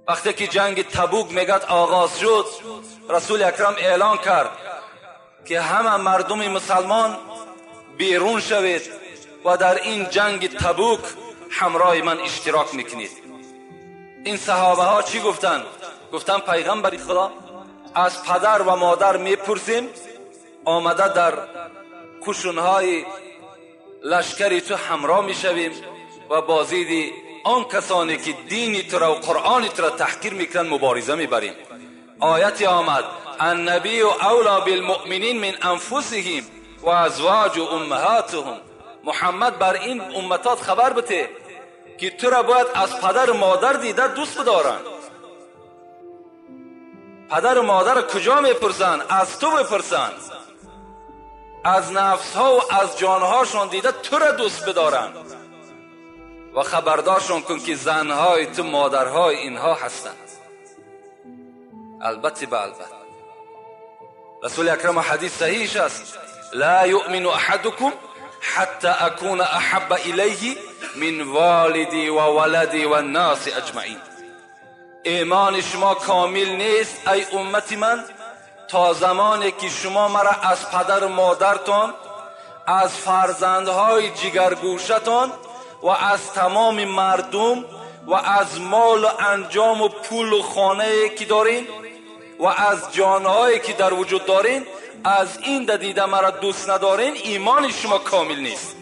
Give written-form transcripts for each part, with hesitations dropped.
وقتی که جنگ تبوک میگد آغاز شد، رسول اکرم اعلان کرد که همه مردم مسلمان بیرون شوید و در این جنگ تبوک همراه من اشتراک میکنید. این صحابه ها چی گفتن؟ گفتن پیغمبر خدا، از پدر و مادر میپرسیم، آمده در کشونهای لشکری تو همراه میشویم و بازید آن کسانی که دینی تو را و قرآن تو را تحقیر میکنن مبارزه میبریم. آیت آمد النبی اولا بالمؤمنین من انفسهم و ازواج امهاتهم. محمد بر این امتات خبر بده که تو را باید از پدر و مادر دیده دوست بدارن. پدر و مادر کجا میپرسن؟ از تو بپرسن. از نفس ها و از جانهاشون دیده تو را دوست بدارن و خبردارشون کن که زنهای تو مادرهای اینها هستند. البته به البته رسول اکرم حدیث صحیح است، لا یؤمن احدکم حتی اکون احب الیه من والدی و ولدی و الناس اجمعین. ایمان شما کامل نیست ای امت من تا زمانی که شما مرا از پدر و مادرتان، از فرزندهای جگرگوشتان و از تمام مردم و از مال و انجام و پول و خانه که دارین و از جانهایی که در وجود دارین، از این دیده مرا دوست ندارین، ایمان شما کامل نیست.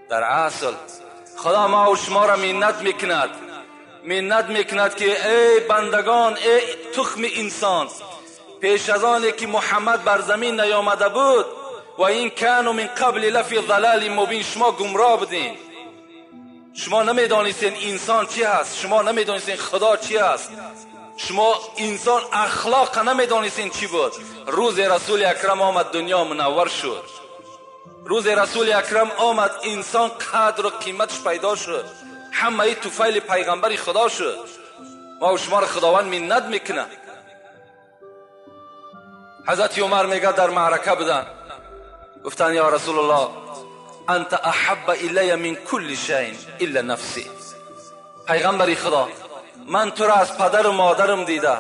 در اصل خدا ما و شما را منت میکند، منت میکند که ای بندگان، ای تخم انسان، پیش از آن که محمد بر زمین نیامده بود و این کانوا من قبل لفی ضلال مبین، شما گمراه بودین، شما نمیدانستین انسان چی هست، شما نمیدانستین خدا چی هست، شما انسان اخلاق نمیدانستین چی بود. روز رسول اکرم آمد دنیا منور شد. روز رسول اکرم آمد انسان قدر و قیمتش پیدا شد، همه توفیل پیغمبر خدا شد. ما و شما را خداوند منت میکنه. حضرت عمر میگه در معرکه بودن، گفتن یا رسول الله انت احب الی من کل شیء الا نفسی. پیغمبر خدا، من تو را از پدر و مادرم دیده،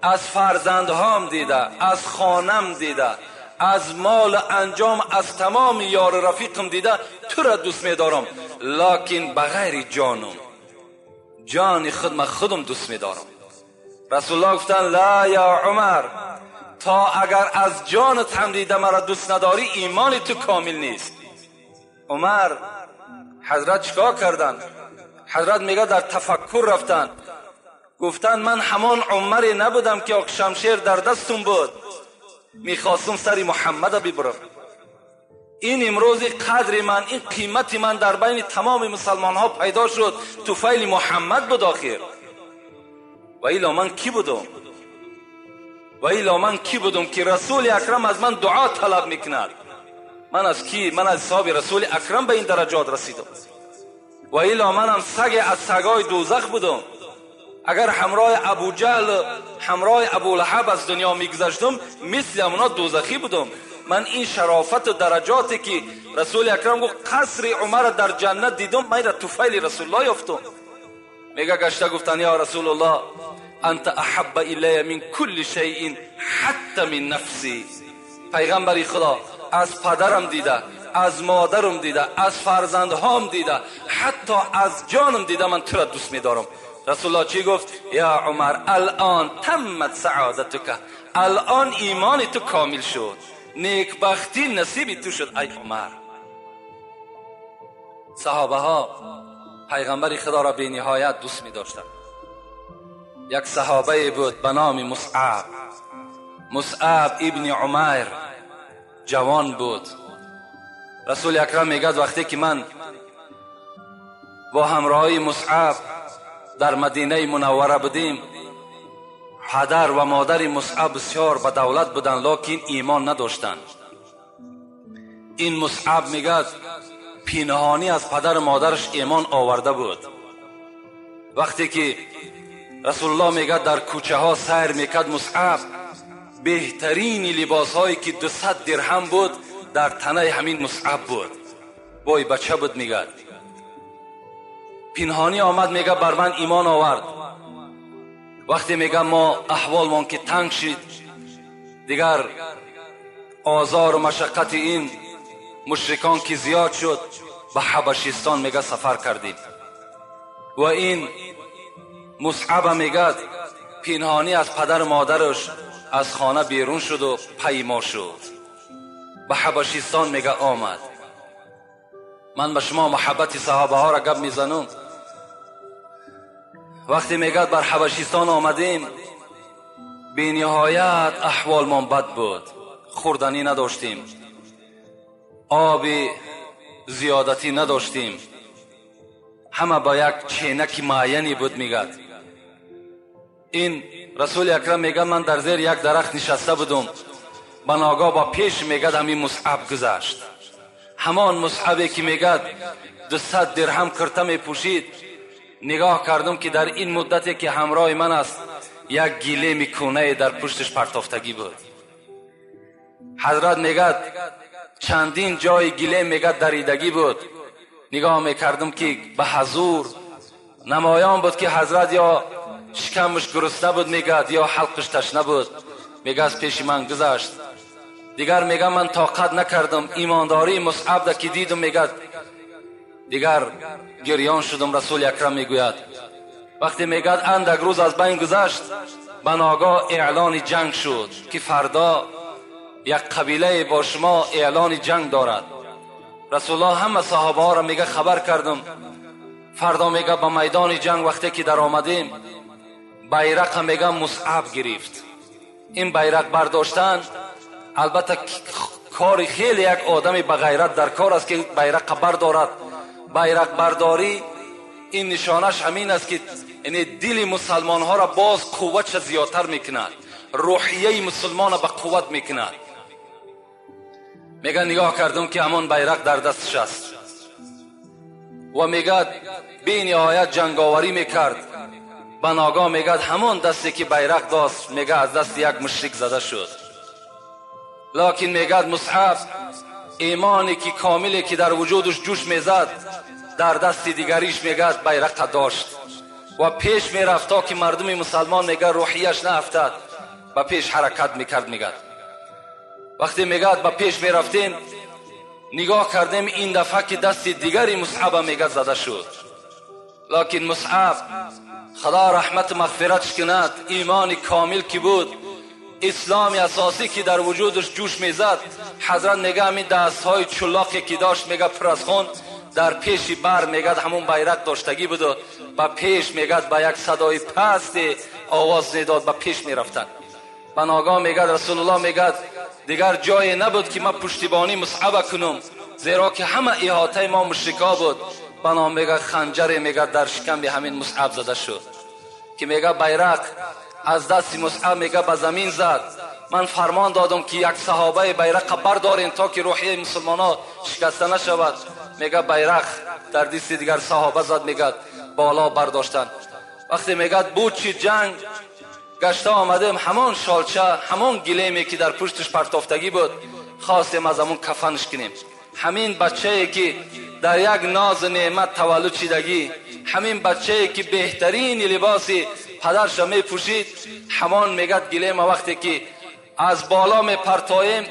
از فرزندهام دیده، از خانم دیده، از مال انجام، از تمام یار رفیقم دیده، تو را دوست میدارم، لکن بغیر جانم، جان خود من خودم دوست میدارم. رسول الله گفتن لا یا عمر، تا اگر از جانت هم دیده مرا دوست نداری ایمان تو کامل نیست. عمر حضرت چیکار کردن؟ حضرت میگه در تفکر رفتن، گفتن من همان عمری نبودم که شمشیر در دستم بود، میخواستم سر محمد ببرم. این امروز قدر من، این قیمت من در بین تمام مسلمان ها پیدا شد، توفیل محمد بود آخر. و ایلا من کی بودم؟ و ایلا من کی بودم که رسول اکرم از من دعا طلب میکند؟ من از کی؟ من از صحاب رسول اکرم به این درجات رسیدم. و ایلا منم سگ از سگای دوزخ بودم. اگر همراه ابو جهل، همراه ابو لهب از دنیا میگذشتم، مثل اونا دوزخی بودم. من این شرافت و درجاتی که رسول اکرم گفت قصر عمر در جنت دیدم، من را توفیل رسول الله یافتم. میگه گشته گفتن یا رسول الله انت احب الی من کل شیء حتی من نفسی. پیغمبر خدا، از پدرم دیده، از مادرم دیده، از فرزندهام دیده، حتی از جانم دیده، من تو را دوست میدارم. رسول الله چی گفت؟ یا عمر الان تمت سعادتک، الان ایمان تو کامل شد، نیکبختی نصیب تو شد ای عمر. صحابه ها پیغمبر خدا را به نهایت دوست می داشتند. یک صحابه بود به نام مصعب، مصعب ابن عمیر، جوان بود. رسول اکرم میگد وقتی که من با همراهی مصعب در مدینه منوره بودیم، پدر و مادر مصعب بسیار به دولت بودند، لکن ایمان نداشتند. این مصعب میگد پینهانی از پدر و مادرش ایمان آورده بود. وقتی که رسول الله میگد در کوچه ها سیر میکرد، مصعب بهترین لباس هایی که 200 درهم بود در تنه همین مصعب بود. وای بچه بود میگه پنهانی آمد میگه بر من ایمان آورد. وقتی میگه ما احوالمان که تنگ شد، دیگر آزار و مشقت این مشرکان که زیاد شد، به حبشستان میگه سفر کردیم و این مصعب میگه پنهانی از پدر و مادرش از خانه بیرون شد و پیما شد، به حبشستان میگه آمد. من به شما محبت صحابه ها را گپ میزنم. وقتی میگه بر حبشستان آمدیم، بی نهایت احوالمان بد بود، خوردنی نداشتیم، آب زیادتی نداشتیم، همه با یک چینک معینی بود. میگه این رسول اکرم میگه من در زیر یک درخت نشسته بودم، بناگاه با پیش میگه همین مصعب گذشت، همان مصعبی که میگه 200 درهم کرته میپوشید. نگاه کردم که در این مدتی که همراه من است یک گیله میکونه در پشتش پرتافتگی بود. حضرت میگه چندین جای گیله میگه دریدگی بود. نگاه میکردم که به حضور نمایان بود که حضرت یا شکمش گرسنه بود میگه یا حلقش تشنه بود. میگه از پیش من گذشت. دیگر میگه من طاقت نکردم، ایمانداری مصعب ده که دیدم میگه دیگر گریان شدم. رسول اکرم میگوید وقتی میگه اندک روز از بین گذشت، بناگاه اعلان جنگ شد که فردا یک قبیله با شما اعلان جنگ دارد. رسول الله همه صحابه ها را میگه خبر کردم، فردا میگه به میدان جنگ وقتی که در آمدیم، بیرق میگه مصعب گرفت. این بیرق برداشتن البته کار خیلی یک آدمی به غیرت در کار است که بیرق بردارد. بیرق برداری این نشانش همین است که یعنی دل مسلمان ها را باز قوتش زیادتر میکند، روحیه مسلمان را به قوت میکند. میگه نگاه کردم که همان بیرق در دستش است و میگه بی نهایت جنگاوری میکرد. بناگاه میگه همان دستی که بیرق داشت میگه از دست یک مشرک زده شد. لکن میگه مصعب ایمانی که کاملی که در وجودش جوش میزد در دست دیگریش میگه بیرق داشت و پیش میرفت تا که مردم مسلمان میگه روحیش نه افتاد، به پیش حرکت میکرد. میگه وقتی میگه به پیش میرفتیم، نگاه کردیم این دفعه که دست دیگری مصعب میگه زده شد. لکن مصعب خدا رحمت مغفرتش کند، ایمان کامل که بود، اسلام اساسی که در وجودش جوش میزد، حضرت میگه همین دستهای چلاقی که داشت میگه پر از خون در پیش بر میگه همون بیرق داشتگی بود و به پیش میگه با یک صدای پست آواز میداد به پیش میرفتن. بناگاه میگه رسول الله میگه دیگر جای نبود که من پشتیبانی مصعب کنم، زیرا که همه احاطه ما مشرکا بود. بنا میگه خنجر میگه در شکم به همین مصعب زده شد که میگه بیرق از دست مصعب میگه به زمین زد. من فرمان دادم که یک صحابه بیرق بردارین تا که روحیه مسلمان ها شکسته نشود. میگه بیرق در دست دیگر صحابه زد، میگه بالا برداشتن. وقتی میگه بود چی جنگ گشته آمدیم، همان شالچه همان گلیمی که در پشتش پرتافتگی بود خواستیم از همون کفنش کنیم. همین بچه که در یک ناز نعمت تولد شدگی، همین بچه که بهترین لباسی پدرش می پوشید، همان میگه گلیم وقتی که از بالا می پرتاییم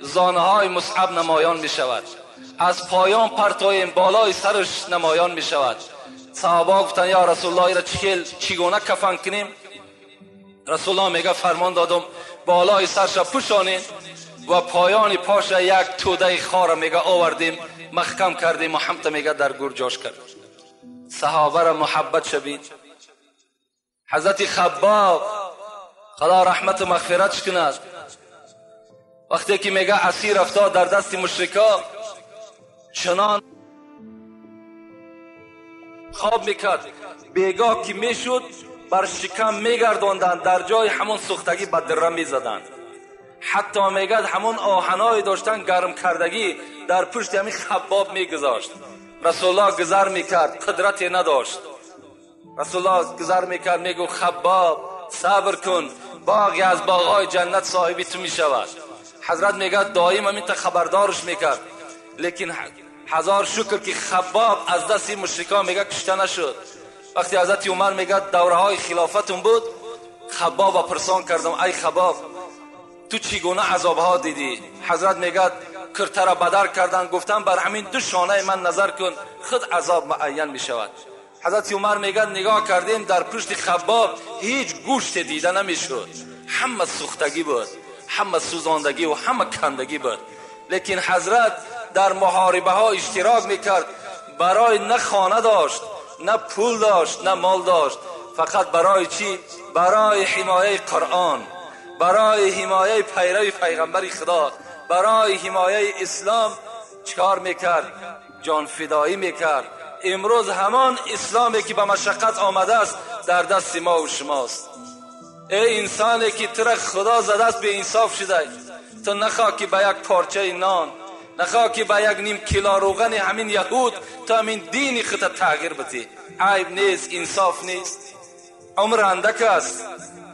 زانه مصعب نمایان می شود، از پایان پرتاییم بالای سرش نمایان می شود. صحابه گفتن یا رسول الله را چگونه کفن کنیم؟ رسول الله میگه فرمان دادم بالای سرش پوشانین و پایان پاش یک توده خار میگه آوردیم محکم کردیم و همت میگه در گور جاش کرد. صحابه را محبت شبید. حضرت خباب خدا رحمت و مغفرتش کند، وقتی که میگه اسیر افتاد در دست مشرکا، چنان خواب میکرد، بیگاه که میشد بر شکم میگرداندند، در جای همون سوختگی به دره میزدند. حتی میگد همون آهنای داشتن گرم کردگی در پشت همین خباب میگذاشت. رسول الله گذر میکرد، قدرتی نداشت. رسول الله گذر میکرد، میگو خباب صبر کن، باغی از باغهای جنت صاحبی تو میشود. حضرت میگه دائم همین تا خبردارش میکرد، لیکن هزار شکر که خباب از دست مشرکان میگه کشته نشد. وقتی حضرت عمر میگه دوره های خلافتون بود، خباب پرسان کردم ای خباب تو چگونه عذاب ها دیدی؟ حضرت میگه کرته را بدر کردن، گفتن بر همین دو شانه من نظر کن، خود عذاب معین میشود. حضرت عمر میگه نگاه کردیم در پشت خباب هیچ گوشت دیده نمیشد، همه سوختگی بود، همه سوزاندگی و همه کندگی بود. لیکن حضرت در محاربه ها اشتراک میکرد، برای نه خانه داشت، نه پول داشت، نه مال داشت، فقط برای چی؟ برای حمایه قرآن، برای حمایه پیروی پیغمبر خدا، برای حمایه اسلام چکار میکرد؟ جان فدایی میکرد. امروز همان اسلامی که به مشقت آمده است در دست ما و شماست. ای انسانی که تو را خدا زده است به انصاف شده، تو نخواه که به یک پارچه نان، نخواه که به یک نیم کیلو روغن همین یهود تو همین دین خود تغییر بدی. عیب نیست، انصاف نیست. عمر اندک است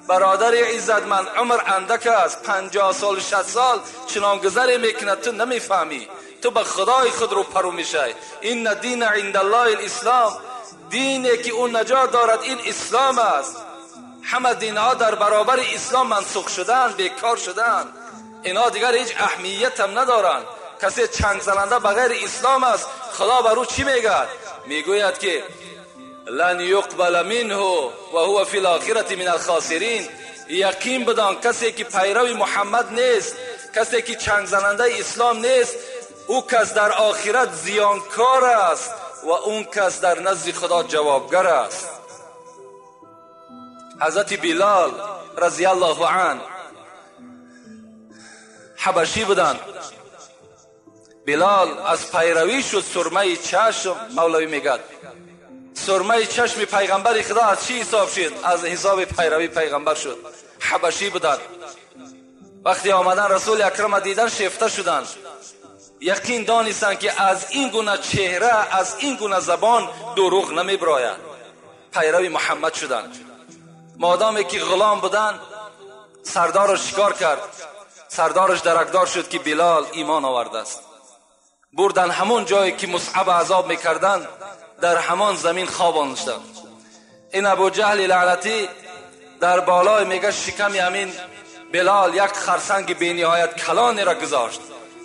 برادر عزتمند، عمر اندک است. 50 سال 60 سال چنان گذری میکند تو نمیفهمی، تو به خدای خود رو پرو میشی. این دین عند الله الاسلام، دینی که اون نجات دارد این اسلام است. همه دینها در برابر اسلام منسوخ شدن، بیکار شدن، اینا دیگر هیچ اهمیت هم ندارند. کسی چنگ زننده بغیر اسلام است، خدا بر او چی میگه؟ میگوید که لن یقبل منه و هو فی الاخرة من الخاسرین. یقین بدان کسی که پیرو محمد نیست، کسی که چنگ زننده اسلام نیست، او کس در آخرت زیانکار است و اون کس در نزد خدا جوابگر است. حضرت بلال رضی الله عنه حبشی بودند. بلال از پیروی شد سرمه چشم. مولوی میگد سرمه چشم پیغمبر خدا از چی حساب شد؟ از حساب پیروی پیغمبر شد. حبشی بودند. وقتی آمدن رسول اکرم دیدن شیفته شدند، یقین دانستند که از این گونه چهره، از این گونه زبان دروغ نمیبراید. پیروی محمد شدند. مادامی که غلام بودند سردارش شکار کرد، سردارش درکدار شد که بلال ایمان آورده است. بردن همون جایی که مصعب عذاب میکردند، در همان زمین خواباندند. این ابو جهل لعنتی در بالای میگه شکم همین بلال یک خرسنگ بینهایت کلانی را گذاشت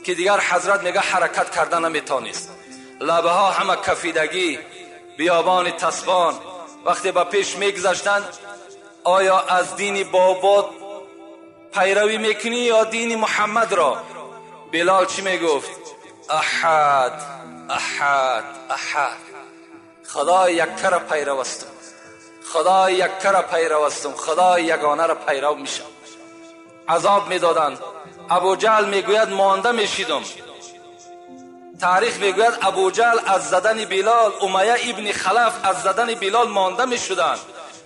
که دیگر حضرت میگه حرکت کردن نمیتونست. لبه ها همه کفیدگی، بیابان تسبان. وقتی به پیش میگذشتند آیا از دین بابات پیروی میکنی یا دین محمد را؟ بلال چی میگفت؟ احد احد احد. خدای یکه را پیرو هستم، خدای یکه را پیرو هستم، خدای یگانه را پیرو میشم. عذاب میدادند. ابو جهل میگوید مانده میشیدم. تاریخ میگوید ابو جهل از زدن بلال، امیه ابن خلف از زدن بلال مانده میشدند،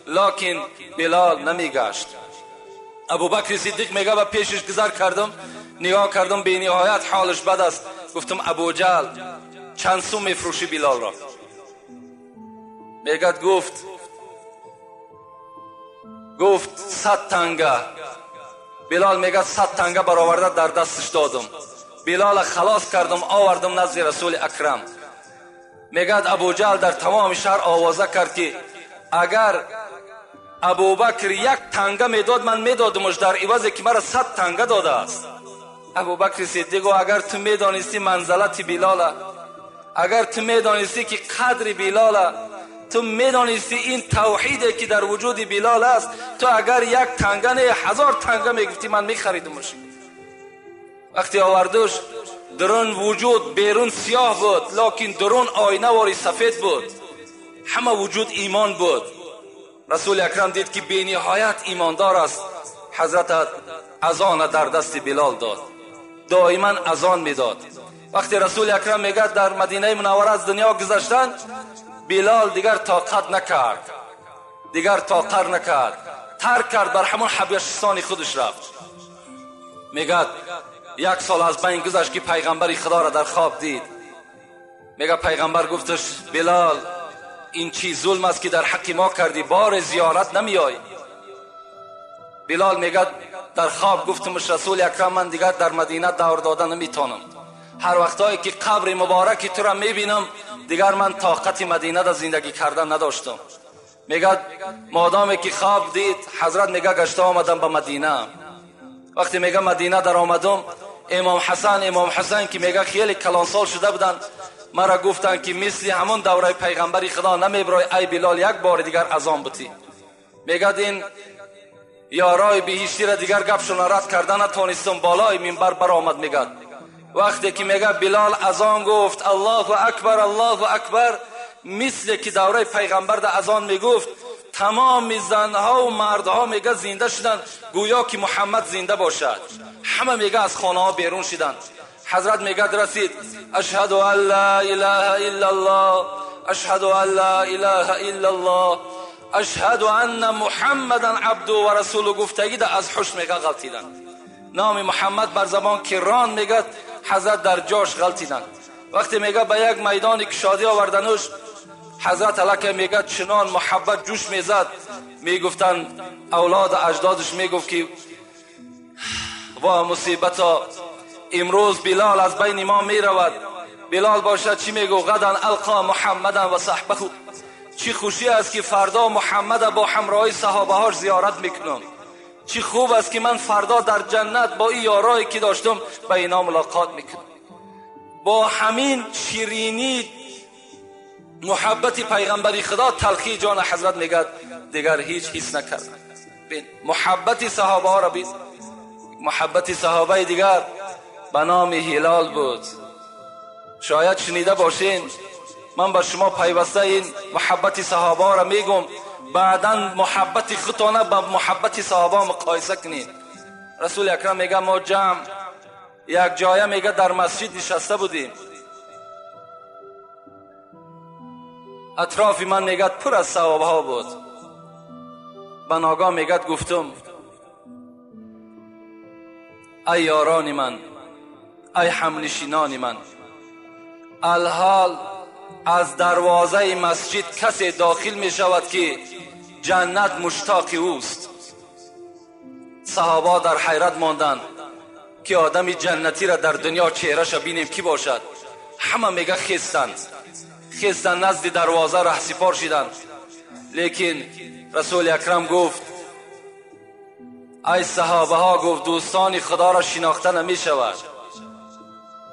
لکن بلال نمیگشت. ابوبکر صدیق میگه به پیشش گذر کردم، نگاه کردم به نهایت حالش بد است. گفتم ابو جهل چند سو میفروشی بلال را؟ میگه گفت 100 تنگه. بلال میگه 100 تنگه برآورده در دستش دادم. بلال خلاص کردم، آوردم نزد رسول اکرم. میگه ابو جهل در تمام شهر آوازه کرد که اگر ابوبکر یک تنگه میداد من میدادمش در عوض که مرا 100 تنگه داده است. ابوبکر صدیق اگر تو میدانستی منزلت بلال، اگر تو میدانستی که قدر بلال، تو میدانستی این توحیدی که در وجود بلال است، تو اگر یک تنگه نه 1000 تنگه میگفتی من میخریدمش. وقتی آوردش درون وجود بیرون سیاه بود، لکن درون آینه واری سفید بود، همه وجود ایمان بود. رسول اکرم دید که بی نهایت ایماندار است. حضرت اذان در دست بلال داد، دائما اذان میداد. وقتی رسول اکرم میگه در مدینه منوره از دنیا گذشتن، بلال دیگر طاقت نکرد، دیگر طاقت نکرد، ترک کرد، بر همون حبشستان خودش رفت. میگه 1 سال از بین گذشت که پیغمبر خدا را در خواب دید. میگه پیغمبر گفتش بلال این چی ظلم است که در حق ما کردی، بار زیارت نمیای. بلال میگه در خواب گفتمش رسول اکرم من دیگر در مدینه دور داده نمیتونم، هر وقتایی که قبر مبارک تو را میبینم دیگر من طاقت مدینه در زندگی کردن نداشتم. میگه مادامی که خواب دید حضرت میگه گشته آمدم به مدینه. وقتی میگه مدینه در آمدم، امام حسن، امام حسین که میگه خیلی کلانسال شده بودن، مرا گفتن که مثل همون دوره پیغمبری خدا نمیبرای ای بلال، یک بار دیگر اذان بتی. میگه این یارای بهشتی را دیگر گپشون رد کردن نتونستم، بالای منبر برآمد. میگه وقتی که میگه بلال اذان گفت الله اکبر الله اکبر، مثل که دوره پیغمبر در اذان میگفت، تمام زنها و مردها میگه زنده شدن، گویا که محمد زنده باشد. همه میگه از خانه ها بیرون شدن. حضرت میگه رسید اشهد ان لا اله الا الله، اشهد ان لا اله الا الله، اشهد ان محمدا عبده و رسوله. گفتگی ده از حش میگه غلطیدن. نام محمد بر زبان که ران میگه حضرت در جاش غلطیدن. وقتی میگه به یک میدان کشادی آوردنش، حضرت علیه میگه چنان محبت جوش میزد، میگفتن اولاد اجدادش میگفت که وا مصیبتا، امروز بلال از بین ما میرود. بلال باشد چی میگو؟ غدا القا محمدا و صحبه. چی خوشی است که فردا محمد با همراهی صحابه هاش زیارت میکنم. چی خوب است که من فردا در جنت با این یارایی که داشتم به اینا ملاقات میکنم. با همین شیرینی محبت پیغمبری خدا تلخی جان حضرت میگه دیگر هیچ حس نکرد. بین محبت صحابه ها را بین. محبت صحابه دیگر به نام هلال بود. شاید شنیده باشین، من با شما پیوسته این محبت صحابه ها را میگم، بعدا محبت خودتان با محبت صحابه مقایسه کنید. رسول اکرم میگه ما جمع یک جایه میگه در مسجد نشسته بودیم، اطراف من میگه پر از صحابه ها بود. بناگاه میگه گفتم ای یاران من، ای همنشینان من، الحال از دروازه مسجد کسی داخل می شود که جنت مشتاق اوست. صحابه در حیرت ماندند که آدم جنتی را در دنیا چهره‌اش بینیم کی باشد. همه میگه خیستند، خیستند نزد دروازه ره سپار شدند. لیکن رسول اکرم گفت ای صحابه ها، گفت دوستان خدا را شناخته نمی شود.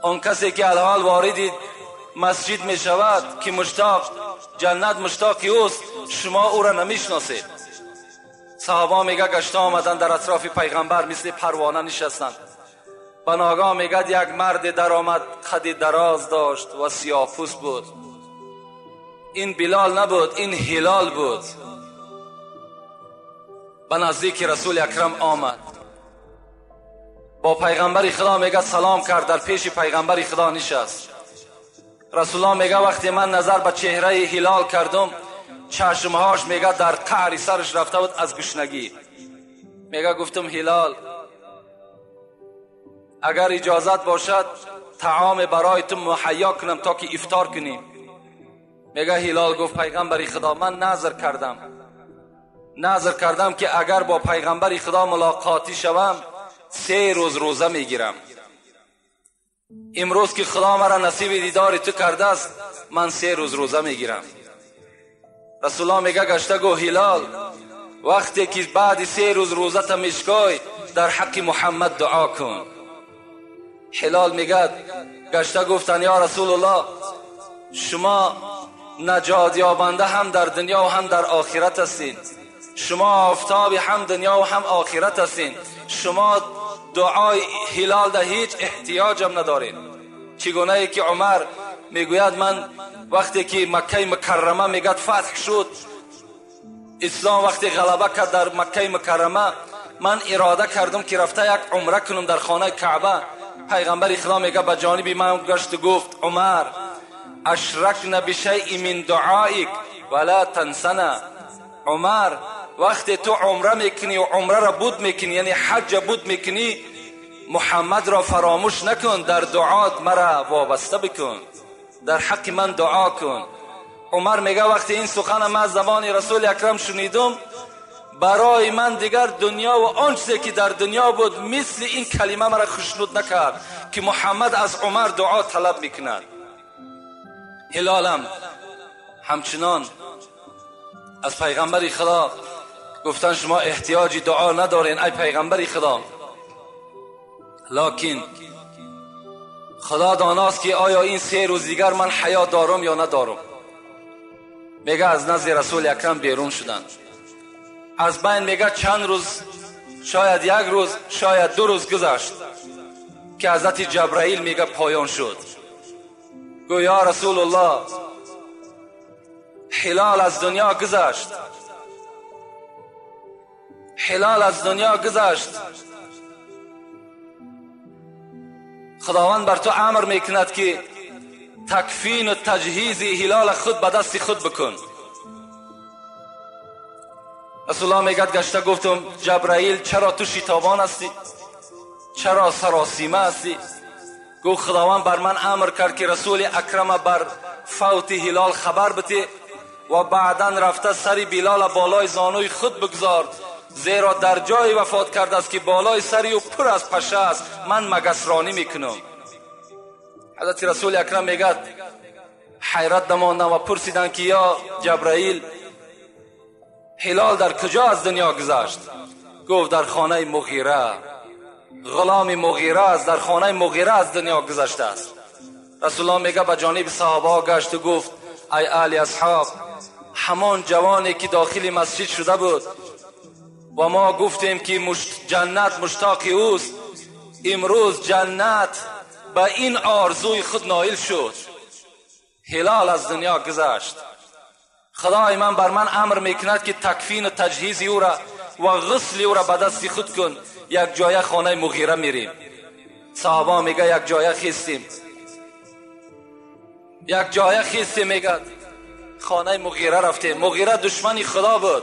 آن کسی که الحال وارد مسجد می شود که مشتاق جنت مشتاقی اوست، شما او را نمی شناسید. صحابه میگه گشته آمدن در اطراف پیغمبر مثل پروانه نشستند. بناگاه میگه یک مرد در آمد، قد دراز داشت و سیاه پوست بود. این بلال نبود، این هلال بود. به نزدیک رسول اکرم آمد، با پیغمبر خدا میگه سلام کرد، در پیش پیغمبر خدا نشست. رسول الله میگه وقتی من نظر به چهره هلال کردم، چشمهاش میگه در قعر سرش رفته بود از گشنگی. میگه گفتم هلال اگر اجازت باشد طعام برای تو مهیا کنم تا که افطار کنیم. میگه هلال گفت پیغمبر خدا من نذر کردم، نذر کردم که اگر با پیغمبر خدا ملاقاتی شوم 3 روز روزه میگیرم. امروز که خدا مرا نصیب دیدار تو کرده است، من 3 روز روزه میگیرم. رسول الله میگه گشته گو هلال وقتی که بعد 3 روز روزه تا میشکای در حق محمد دعا کن. هلال میگه گشته گفتن یا رسول الله شما نجات یابنده هم در دنیا و هم در آخرت هستین، شما آفتاب هم دنیا و هم آخرت هستین، شما دعای هلال در هیچ احتیاجم ندارین. چگونه ای که عمر میگوید من وقتی که مکه مکرمه میگد فتح شد، اسلام وقتی غلبه کرد در مکه مکرمه، من اراده کردم که رفته یک عمره کنم در خانه کعبه. پیغمبر خدا میگه به جانب من گشت گفت عمر اشرکنا بشیء من دعائک ولا تنسنا. عمر وقتی تو عمره میکنی و عمره را بود میکنی، یعنی حج بود میکنی، محمد را فراموش نکن، در دعات مرا وابسته بکن، در حق من دعا کن. عمر میگه وقتی این سخن من از زبان رسول اکرم شنیدم، برای من دیگر دنیا و آن چیزی که در دنیا بود مثل این کلمه مرا خوشنود نکرد که محمد از عمر دعا طلب میکند. هلالم همچنان از پیغمبر خدا گفتن شما احتیاجی دعا ندارین ای پیغمبر خدا، لکن خدا داناست که آیا این 3 روز دیگر من حیات دارم یا ندارم. میگه از نزد رسول اکرم بیرون شدند. از بین میگه چند روز، شاید 1 روز، شاید 2 روز گذشت که حضرت جبرائیل میگه پایان شد. گو یا رسول الله، هلال از دنیا گذشت، هلال از دنیا گذشت. خداوند بر تو امر میکند که تکفین و تجهیز هلال خود به دست خود بکن. رسول الله میگد گشته گفتم جبرائیل چرا تو شتابان هستی؟ چرا سراسیمه هستی؟ گفت خداوند بر من امر کرد که رسول اکرم بر فوت هلال خبر بده و بعدا رفته سر بلال بالای زانوی خود بگذار، زیرا در جای وفات کرده است که بالای سری او پر از پشه است، من مگسرانی میکنم. حضرت رسول اکرم میگد حیرت نماندم و پرسیدن که یا جبرائیل هلال در کجا از دنیا گذشت؟ گفت در خانه مغیره، غلام مغیره است، در خانه مغیره از دنیا گذشته است. رسول الله میگه به جانب صحابه گشت و گفت ای اهل اصحاب، همان جوانی که داخل مسجد شده بود و ما گفتیم که جنت مشتاق اوست، امروز جنت به این آرزوی خود نایل شد. هلال از دنیا گذشت. خدای من بر من امر میکند که تکفین و تجهیز او را و غسل او را به دست خود کن. یک جایه خانه مغیره میریم. صحابه میگه یک جایه خیستیم، یک جایه خیستیم. میگه خانه مغیره رفتیم. مغیره دشمنی خدا بود،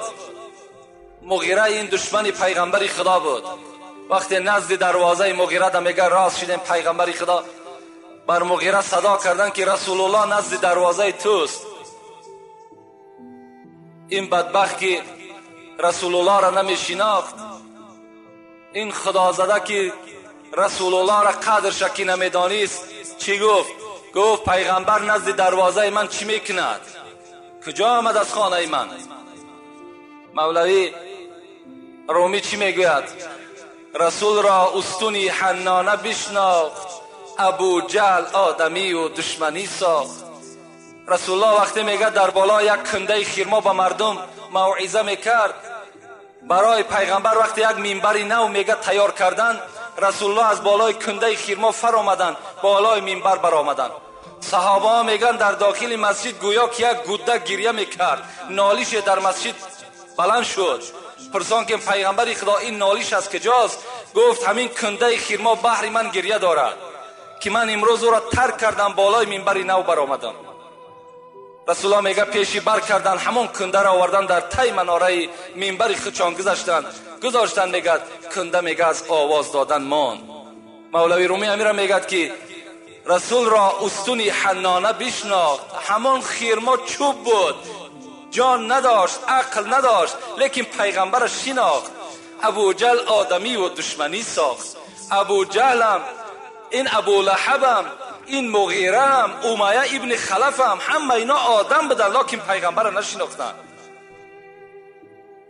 مغیره این دشمنی پیغمبر خدا بود. وقتی نزد دروازه مغیره ده میگه راست شدیم، پیغمبر خدا بر مغیره صدا کردن که رسول الله نزد دروازه توست. این بدبخت که رسول الله را نمیشناخت، این خدا زده که رسول الله را قدرش که نمیدانست، چی گفت؟ گفت پیغمبر نزد دروازه من چی میکند؟ کجا آمد از خانه من؟ مولوی رومی چی میگوید؟ رسول را استونی حنانه بشناخت، ابو جهل آدمی و دشمنی ساخت. رسول الله وقتی میگه در بالا یک کنده خرما به مردم موعظه میکرد، برای پیغمبر وقتی یک منبر نو میگه تیار کردن، رسول الله از بالای کنده خرما فر آمدن، بالای منبر برآمدن. صحابه ها میگن در داخل مسجد گویا که یک گوده گریه میکرد، نالیش در مسجد بلند شد. پرسان که پیغمبر خدا این نالیش از کجاست؟ گفت همین کنده خرما بحر من گریه دارد که من امروز او را ترک کردم، بالای منبر نو برآمدم. رسول الله میگه پیشی بر کردن، همون کنده را آوردن در تای مناره منبر خودشان گذاشتن. میگه کنده میگه از آواز دادن مان. مولوی رومی امیر میگه که رسول را استونی حنانه بشناخت، همان خرما چوب بود، جان نداشت، عقل نداشت، لیکن پیغمبر شناخت. ابو جهل آدمی و دشمنی ساخت. ابو جهلم، این ابو لهبم، این مغیره هم، امیه ابن خلف هم، همه اینا آدم بودن، لکن پیغمبر را نشناختن.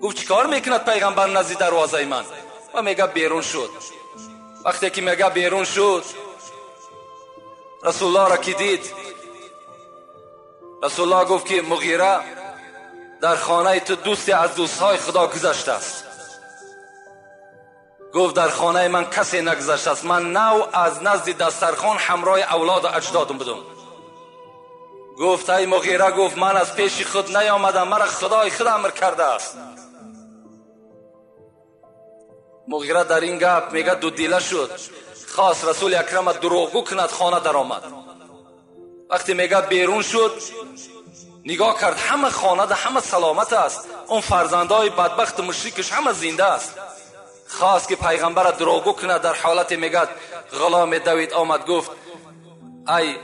گفت چیکار میکند پیغمبر نزد دروازه من؟ و میگه بیرون شد. وقتی که میگه بیرون شد، رسول الله را که دید، رسول الله گفت که مغیره در خانه تو دوستی از دوستهای خدا گذشته است. گفت در خانه من کسی نگذشته است، من نو از نزد دسترخوان همراه اولاد و اجدادم بودم. گفت ای مغیره، گفت من از پیش خود نیامدم، مرا خدای خود امر کرده است. مغیره در این گپ میگه دو دیله شد، خواست رسول اکرم دروغگو کند، خانه در آمد. وقتی میگه بیرون شد، نگاه کرد همه خانه ده همه سلامت است، اون فرزندای بدبخت مشرکش همه زنده است. خواست که پیغمبر دروغگو کند، در حالت میگه غلام دوید آمد، گفت ای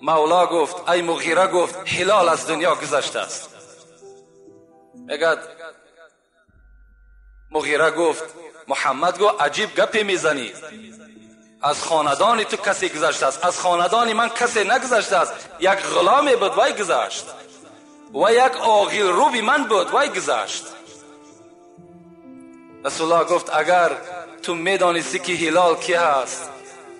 مولا، گفت ای مغیره، گفت هلال از دنیا گذشته است. میگه مغیره گفت محمد گفت عجیب گپی میزنی، از خاندان تو کسی گذشته است، از خاندان من کسی نگذشته است. یک غلام بود وای گذشت و یک آغیل روبی من بود وای گذشت. رسول الله گفت اگر تو میدانستی که هلال کی هست،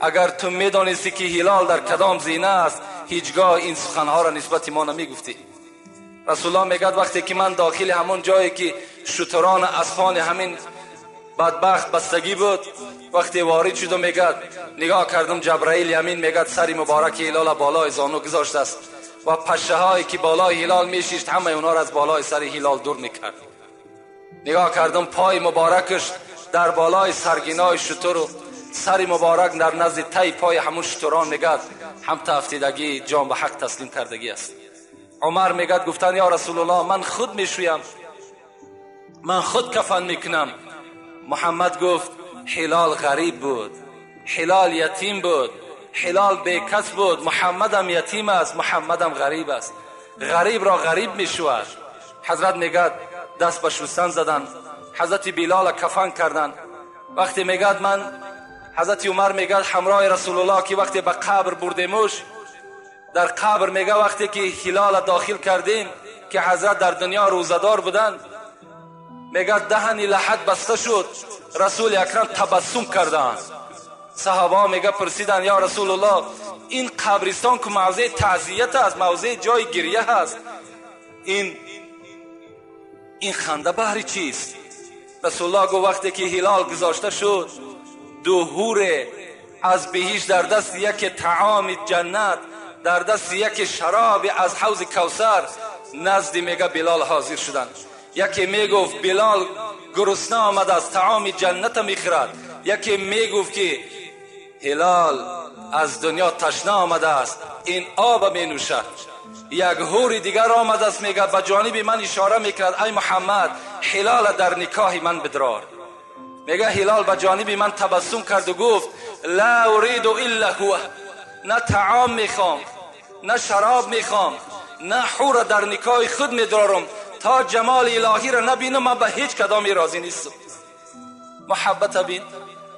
اگر تو میدانستی که هلال در کدام زینه است، هیچگاه این سخنها را نسبت ما نمیگفتی. رسول الله میگد وقتی که من داخل همون جایی که شتران اسپان همین بدبخت بستگی بود، وقتی وارد شدم میگد نگاه کردم جبرائیل یمین میگد سری مبارک هلال بالای زانو گذاشته است و پشه هایی که بالای هلال میشیشت همه اونا را از بالای سر هلال دور میکرد. نگاه کردم پای مبارکش در بالای سرگینای شتر و سر مبارک در نزد تای پای همون شتران میگد هم تافتیدگی جان به حق تسلیم کردگی است. عمر میگد گفتن یا رسول الله من خود میشویم، من خود کفن میکنم. محمد گفت هلال غریب بود، هلال یتیم بود، هلال بیکس بود، محمدم یتیم است، محمدم غریب است، غریب را غریب میشود. حضرت میگد دست به شستن زدن، حضرت بلال کفن کردن. وقتی میگد من حضرت عمر میگد همراه رسول الله که وقتی به قبر بردیمش، در قبر میگه وقتی که هلال داخل کردیم که حضرت در دنیا روزدار بودن، میگه دهن لحد بسته شد، رسول اکرم تبسم کردند. صحابه میگه پرسیدن یا رسول الله این قبرستان که موضع تعزیت است، موضع جای گریه هست، این خنده بهر چیست؟ رسول الله گفت وقتی که هلال گذاشته شد، دو حور از بهشت در دست یک طعام جنت، در دست یک شراب از حوض کوثر نزد میگه بلال حاضر شدند. یکی میگفت بلال گرسنه آمد از طعام جنت میخورد، یکی میگفت که هلال از دنیا تشنه آمده است این آب می نوشد. یک حور دیگر آمده است میگه به جانب من اشاره میکرد ای محمد هلال در نکاح من بدرار. میگه هلال به جانب من تبسم کرد و گفت لا اريد الا هو، نه طعام میخوام نه شراب میخوام نه حور در نکاح خود میدرارم، تا جمال الهی را نبینم من به هیچ کدامی راضی نیستم. محبت بین،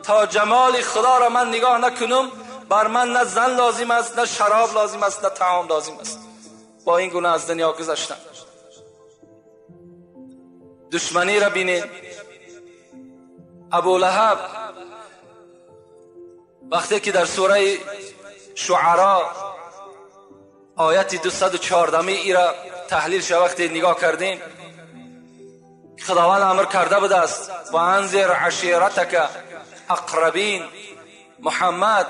تا جمال خدا را من نگاه نکنم بر من نه زن لازم است، نه شراب لازم است، نه طعام لازم است. با این گونه از دنیا گذشتم. دشمنی را بینید. ابو لهب وقتی که در سوره شعراء آیت 214 ای را تحلیل شد، وقتی نگاه کردیم خداوند امر کرده بوده است و انذر عشیرتک اقربین، محمد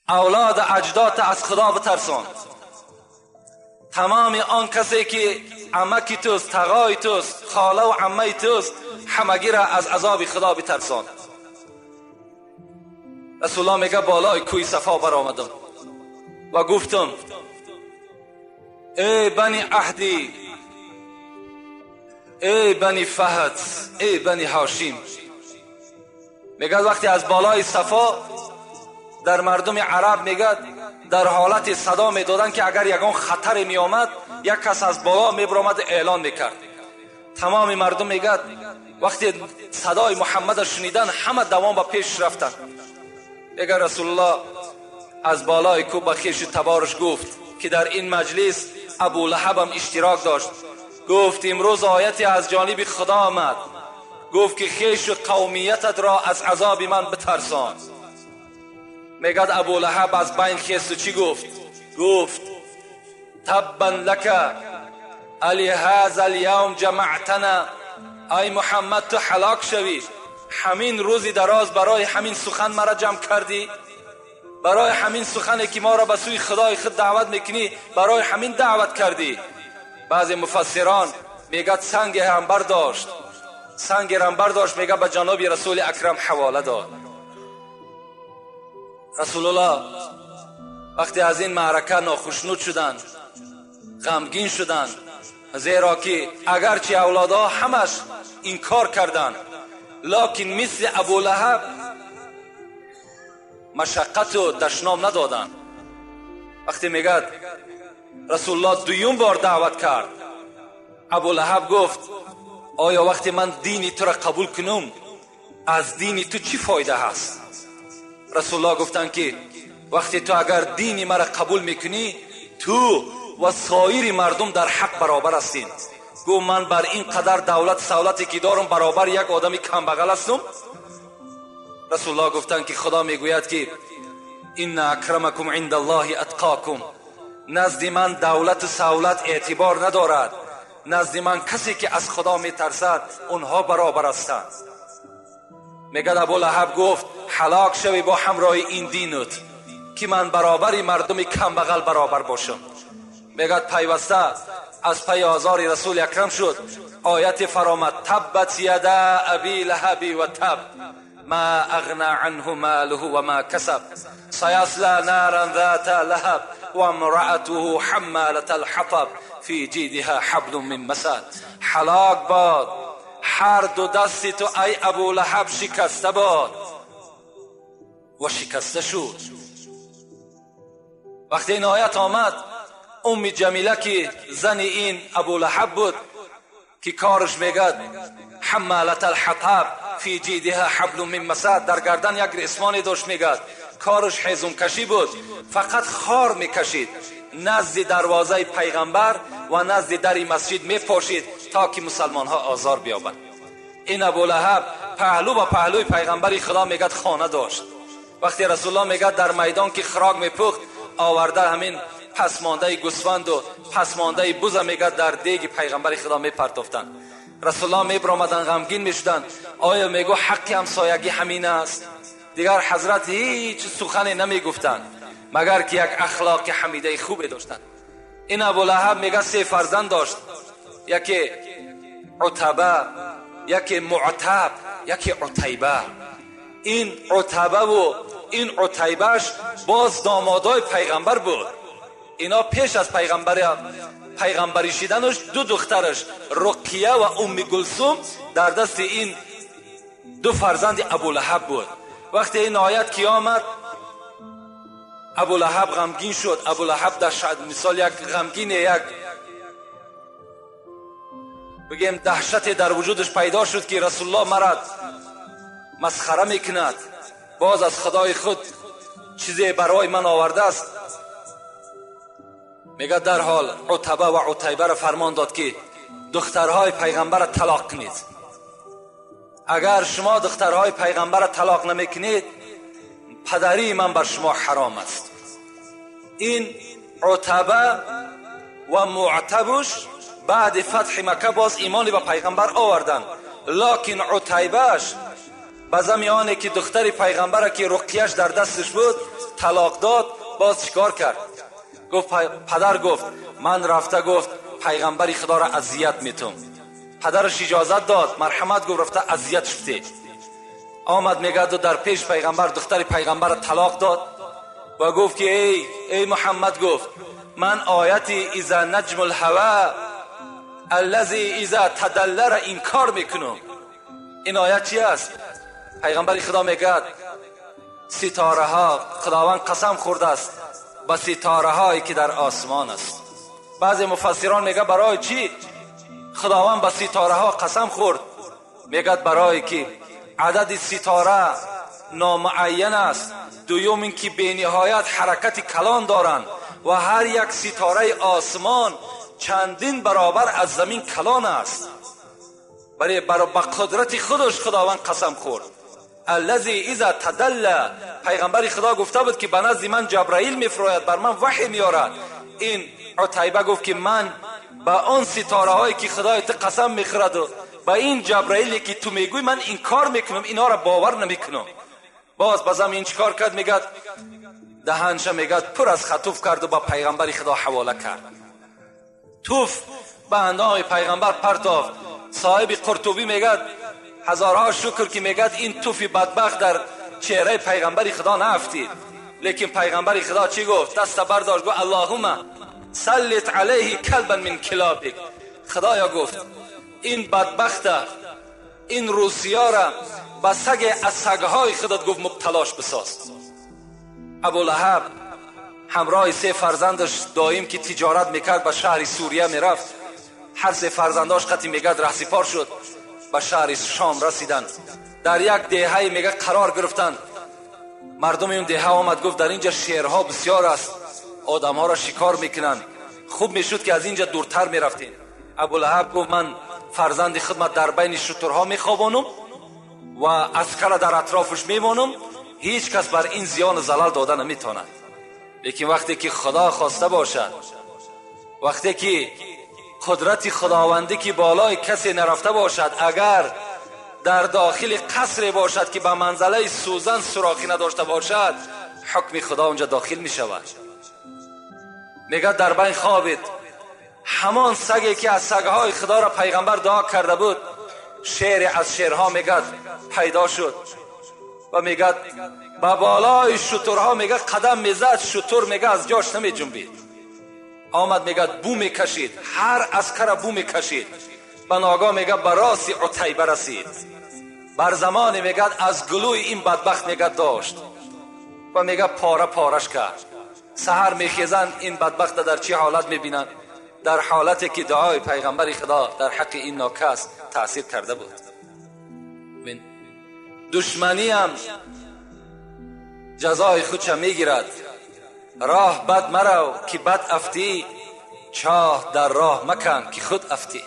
اولاد اجداد از خدا بترسان. تمام آن کسی که عمکی توست، تغای توست، خاله و عمه توست، همگی را از عذاب خدا بترسان. رسول الله میگه بالای کوی صفا برآمدم و گفتم ای بنی عهدی، ای بنی فهد، ای بنی هاشم. میگه وقتی از بالای صفا در مردم عرب میگه در حالت صدا میدادن که اگر یگان خطر میآمد یک کس از بالا میبرآمد اعلان میکرد. تمام مردم میگه وقتی صدای محمد شنیدن همه دوام به پیش رفتن. میگه رسول الله از بالای کوه به خویش تبارش گفت که در این مجلس ابو لهب هم اشتراک داشت، گفت امروز آیتی از جانب خدا آمد، گفت که خویش و قومیتت را از عذاب من بترسان. میگد ابو لهب از بین خیست و چی گفت؟ گفت تبا لک علی هذا الیوم جمعتنا، ای محمد تو هلاک شوی، همین روزی دراز برای همین سخن مرا جمع کردی، برای همین سخنی که ما را به سوی خدای خود دعوت میکنی برای همین دعوت کردی. بعضی مفسران میگد سنگ هم برداشت، سنگ هم برداشت، میگه به جناب رسول اکرم حواله داد. رسول الله وقتی از این معرکه ناخشنود شدند، غمگین شدند، زیرا که اگرچه اولادها همش انکار کردند، لکن مثل ابو لهب مشقت و دشنام ندادند. وقتی میگد رسول الله دویم بار دعوت کرد، Абу Лаҳаб гуфт: оё вақте ман дини туро қабул кунам, аз дини ту чӣ фоида ҳаст? Расулуллоҳ гуфтанд ки вақте ту агар дини маро қабул мекунӣ, ту ва соири мардум дар ҳақ баробар ҳастед. Гуфт: ман бар ин қадар давлат савлате ки дорам баробар як одами камбағал ҳастам? Расулуллоҳ гуфтанд ки Худо мегӯяд ки инна акрамакум индаллоҳи атқокум, назди ман давлату савлат эътибор надорад, назди ман касе ки аз Худо метарсад, онҳо баробар ҳастанд. Мегӯяд Абу Лаҳаб гуфт: ҳалок шавӣ бо ҳамроҳи ин динут, ки ман баробари мардуми камбағал баробар бошам. Мегӯяд пайваста аз пайи озори Расули Акрам шуд. Ояти фаромад: таббат яда аби лаҳаби ва таб, ма ағна анҳу малуҳу ва ма касаб, саясла наран зата лаҳаб ва имраатуҳу ҳаммалата алҳатаб фи ҷидиҳа ҳаблун мин масад. Ҳалок бод ҳар ду дасти ту, ай Абу Лаҳаб, шикаста бод. Ва шикаста шуд. Вақте ин оят омад, Умми Ҷамила, ки зани ин Абу Лаҳаб буд, ки корш мегӯяд ҳаммалата алҳатаб фи ҷидиҳа ҳаблун мин масад, дар гардан як ресмоне дошт, мегӯяд корш ҳезумкашӣ буд, фақат хор мекашид, назди дарвозаи пайғамбар ва назди дари масҷид мепошид, то ки мусалмонҳо озор биёбанд. Ин Абу Лаҳаб паҳлӯ ба паҳлӯи пайғамбари Худо, мегӯяд, хона дошт. Вақте Расулуллоҳ, мегӯяд, дар майдон ки хӯрок мепухт, оварда ҳамин пасмондаи гӯсфанду пасмондаи буза, мегӯяд, дар деги пайғамбари Худо мепартофтанд. Расулуллоҳ мебиромаданд, ғамгин мешуданд. Оё, мегӯ, ҳаққи ҳамсоягӣ ҳамин аст? Дигар ҳазрат ҳеҷ сухане намегуфтанд, магар ки як ахлоқи ҳамидаи хубе доштанд. Ин Абу Лаҳаб, мегӯяд, се фарзанд дошт: яке Утаба, яке Муътаб, яке Утайба. Ин Утабаву ин Утайбаш боз домодои пайғамбар буд. Ино пеш аз пайғамбарӣ шиданаш ду духтараш Руқия ва Умми Гулсум дар дасти ин ду фарзанди Абу Лаҳаб буд. Вақте ин оят ки омад, Абу Лаҳаб ғамгин шуд. Абу Лаҳаб дар мисол як ғамгине, як бигем даҳшате дар вуҷудаш пайдо шуд, ки Расулуллоҳ мара масхара мекунад, боз аз Худои худ чизе барои ман овардааст. Мегӯяд дарҳол Утаба ва Утайбаро фармон дод, ки духтарҳои пайғамбарро талоқ кунед. Агар шумо духтарҳои пайғамбарро талоқ намекунед, падарии ман бар шумо ҳаром аст. Ин Утаба ва Муътабуш баъди фатҳи Макка боз имони ба пайғамбар оварданд, локин Утайбаш ба зами оне ки духтари пайғамбара, ки Руқияш дар дасташ буд, талоқ дод, боз чикор кард? Гуфт, падар, гуфт, ман рафта, гуфт, пайғамбари Худоро азият метум. Падараш иҷозат дод: марҳамат, гуфт, рафта азият шуфте. Омад, мегӯяду дар пеш пайғамбар духтари пайғамбарро талоқ дод ва гуфт ки эй Муҳаммад, гуфт, ман ояти иза наҷму лҳава аллази иза тадаллара инкор мекунам. Ин оят чи аст? Пайғамбари Худо мегӯяд: ситораҳо, Худованд қасам хӯрдааст ба ситораҳое ки дар осмон аст. Баъзе муфассирон мегӯяд: барои чӣ Худованд ба ситораҳо қасам хӯрд? Мегӯяд, барое ки адади ситора номуайян аст, дуюм ин ки бениҳоят ҳаракати калон доранд ва ҳар як ситораи осмон чандин баробар аз замин калон аст. Бале, ба қудрати худаш Худованд қасам хӯрд. Аллази иза тадалла. Пайғамбари Худо гуфта буд, ки ба назди ман Ҷабраил мефурояд, бар ман ваҳй меорад. Ин Утайба гуфт, ки ман ба он ситораҳое ки Худои ту қасам мехӯраду ба ин Ҷабраиле ки ту мегӯй, ман инкор мекунам, инҳоро бовар намекунам. Боз ба замин чӣ кор кард? Мегӯяд, даҳанша, мегӯяд, пур аз хатуф карду ба пайғамбари Худо ҳавола кард. Туф ба андоми пайғамбар партофт. Соҳиби Қуртубӣ мегӯяд, ҳазорҳо шукр, ки, мегӯяд, ин туфи бадбахт дар чеҳраи пайғамбари Худо наафтид. Лекин пайғамбари Худо чӣ гуфт? Даста бардошт, гуфт: аллоҳума саллит алайҳи калбан мин килобик. Худоё, гуфт, ин бадбахта, ин русиёра ба саге аз сагҳои худат, гуфт, мубталош бисоз. Абулаҳаб ҳамроҳи се фарзандаш доим ки тиҷорат мекард, ба шаҳри Сурия мерафт. هر سه فرزنداش قطی میگه رهسپار شد، به شهر شام رسیدن. در یک دهه میگه قرار گرفتن. مردم اون دهه آمد گفت در اینجا شیرها بسیار است، آدمها را شکار میکنن، خوب میشد که از اینجا دورتر میرفتین. ابولهب گفت من فرزند خدمت در بین شترها میخوابانم و عسکر در اطرافش میمانم، هیچ کس بر این زیان و زلل داده نمیتواند. لیکن وقتی که خدا خواسته باشد، وقتی که قدرت خداوندی که بالای کسی نرفته باشد، اگر در داخل قصر باشد که به منزله سوزن سوراخی نداشته باشد، حکم خدا اونجا داخل می شود. میگه در بین خوابید، همان سگی که از سگهای خدا را پیغمبر دعا کرده بود، شعر از شعرها میگه پیدا شد و میگه به بالای شترها میگه قدم میزد، شتر میگه از جاش نمی جنبید. آمد میگه بو میکشید، هر عسکر بو میکشید. به ناگاه میگه به راس عتیبه رسید. بر زمان میگه از گلوی این بدبخت میگه داشت و میگه پاره پارش کرد. سحر میخیزن این بدبخت در چه حالت میبینن؟ در حالتی که دعای پیغمبر خدا در حق این ناکس تاثیر کرده بود. دشمنی هم جزای خودش میگیرد. راه بد مرو که بد افتی، چاه در راه مکن که خود افتی.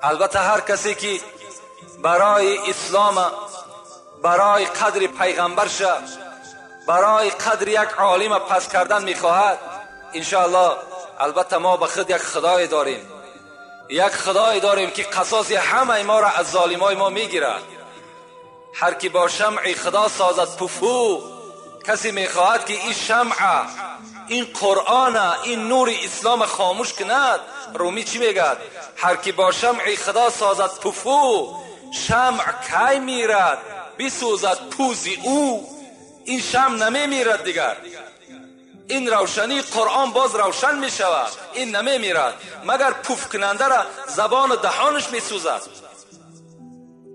البته هر کسی که برای اسلام، برای قدر پیغمبر شه، برای قدر یک عالم پس کردن میخواهد، انشاءالله البته ما به خود یک خدای داریم، یک خدای داریم که قصاص همه ما را از ظالمای ما میگیرد. هر کی با شمع خدا سازد پفو، کسی میخواهد که این شمع، این قرآن، این نور اسلام خاموش کند. رومی چی میگد؟ هر کی با شمع خدا سازد پفو، شمع کی میرد بسوزد پوزی او. این شمع نمیمیرد دیگر، این روشنی قرآن باز روشن میشود، این نمیمیرد، مگر پوف کننده را زبان و دهانش میسوزد.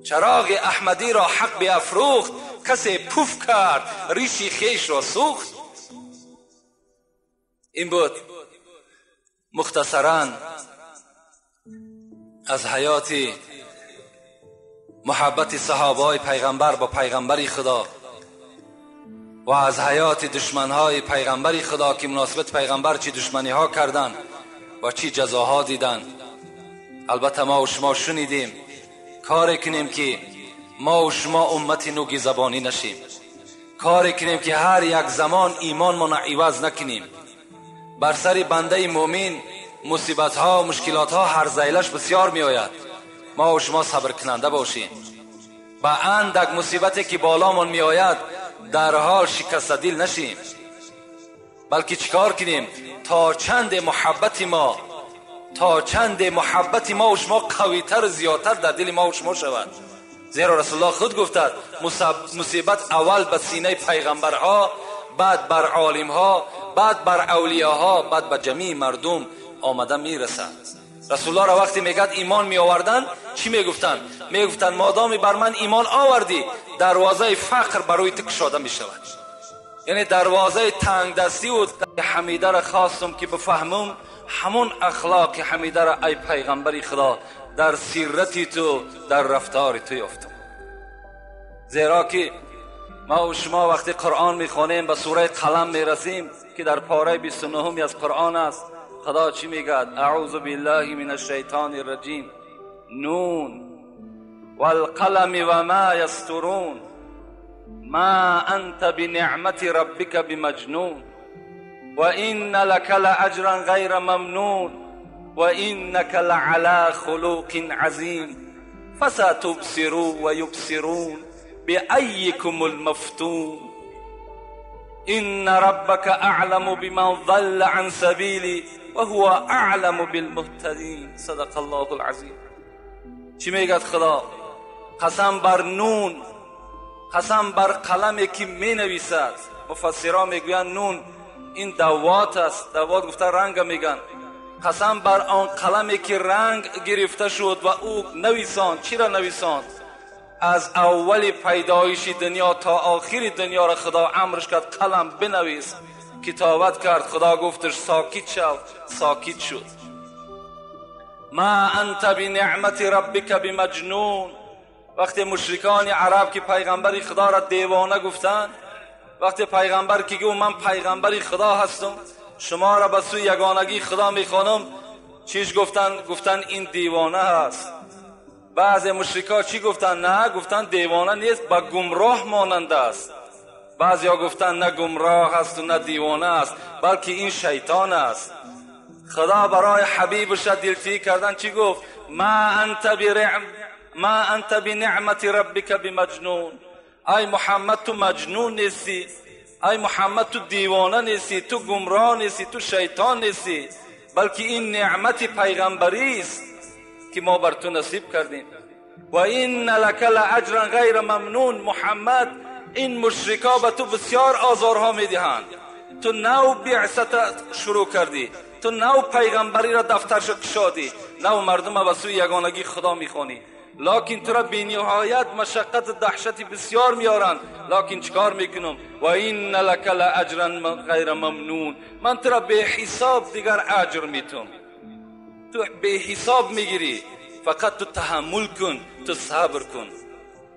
چراغ احمدی را حق بیافروخت، کسی پوف کرد ریشی خیش را سوخت. این بود مختصراً از حیات محبت صحابه پیغمبر با پیغمبر خدا و از حیات دشمنهای پیغمبر خدا که مناسبت پیغمبر چی دشمنی ها کردن و چی جزاها دیدن. البته ما و شما شنیدیم، کار کنیم که ما و شما امت نوگی زبانی نشیم، کار کنیم که هر یک زمان ایمان ما عوض نکنیم. بر سر بنده مؤمن مصیبت ها و مشکلات ها هر زیلش بسیار می آید. ما و شما صبر کننده باشیم. به اندک مصیبتی که بالامان می آید در حال شکست دل نشیم، بلکه چیکار کنیم تا چند محبت ما، تا چند محبت ما و شما قویتر و زیادتر در دل ما و شما شود. زیرا رسول الله خود گفتد مصیبت اول به سینه پیغمبرها، بعد بر عالمها، بعد بر اولیاها، بعد به جمیع مردم آمده میرسد. رسول الله را وقتی میگد ایمان می آوردن چی میگفتن؟ میگفتن مادامی بر من ایمان آوردی دروازه فقر برای تو کشاده میشود. یعنی دروازه تنگ دستی و حمیده را خواستم که بفهمم همون اخلاق حمیده را ای پیغمبر خدا در سیرتی تو، در رفتار تو یافتم. زیرا که ما و شما وقتی قرآن میخوانیم به سوره قلم میرسیم که در پاره 29 از قرآن است. خدا چی میگه؟ اعوذ بالله من الشیطان الرجیم. نون والقلم وما یسطرون ما انت بنعمت ربک بمجنون وان لك لاجرا غیر ممنون وانك لعلى خلق عظیم فستبصر ويبصرون بأيكم المفتون إن ربك أعلم بمن ضل عن سبيلي وهو أعلم بالمهتدين. صدق الله العظیم. چی میگد خدا؟ قسم بر نون، قسم بر قلمی که می نویسد. مفسران میگویند نون این دوات است، دوات گفته رنگ میگن. قسم بر آن قلمی که رنگ گرفته شد و او نویساند. چی را نویساند؟ از اول پیدایش دنیا تا آخر دنیا را خدا امرش کرد قلم بنویس. کتابت کرد، خدا گفتش ساکت شو، ساکت شد. ما انت بنعمت ربک بمجنون. وقتی مشرکان عرب که پیغمبر خدا را دیوانه گفتند، وقتی پیغمبر که گفت من پیغمبر خدا هستم، شما را به سوی یگانگی خدا میخوانم، چیش گفتن؟ گفتن این دیوانه هست. بعض مشرکا چی گفتن؟ نه، گفتن دیوانه نیست، با گمراه مانند است. بعضیا گفتن نه گمراه است و نه دیوانه است، بلکه این شیطان است. خدا برای حبیبش دلتی کردن چی گفت؟ ما انت بنعمت ربک بمجنون. ای محمد تو مجنون نیستی، ای محمد تو دیوانه نیستی، تو گمراه نیستی، تو شیطان نیستی، بلکه این نعمت پیغمبری است که ما بر تو نصیب کردیم. و این لک لاجرا غیر ممنون. محمد این مشرکا به تو بسیار آزارها میدهند، تو نو بعثت شروع کردی، تو نو پیغمبری را دفترش کشادی، نو مردم به سوی یگانگی خدا میخوانی، لکن تو را بینهایت مشقت دهشتی بسیار میارند، لکن چیکار میکنم؟ و این لک لاجرا غیر ممنون. من تو را به حساب دیگر اجر میتم، تو به حساب میگیری، فقط تو تحمل کن، تو صبر کن.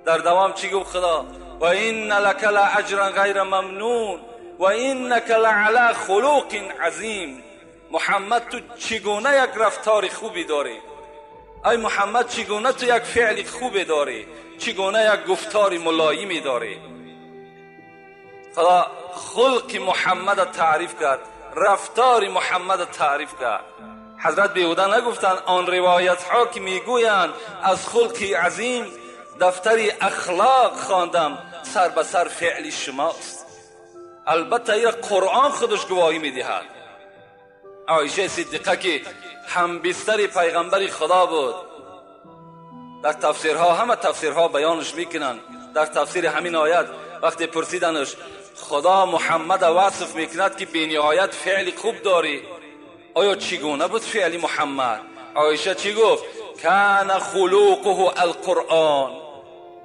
در دوام چی گفت خدا؟ و این لک لاجرا غیر ممنون و اینک لعلی خلق عظیم. محمد تو چگونه یک رفتار خوبی داری، ای محمد چگونه تو یک فعل خوبی داری، چگونه یک گفتار ملایمی داری. خدا خلق محمد تعریف کرد، رفتار محمد تعریف کرد. حضرت بیهوده نگفتند آن روایت ها که میگویند از خلق عظیم، دفتر اخلاق خواندم، سر به سر فعل شماست. البته این قرآن خودش گواهی میدهد. عایشه صدیقه که هم بستر پیغمبر خدا بود، در تفسیرها همه تفسیرها بیانش میکنن. در تفسیر همین آیت وقتی پرسیدنش خدا محمد وصف میکند که بینهایت فعل خوب داری، آیا چگونه بود فعل محمد؟ عایشه چی گفت؟ کان خلقه القرآن.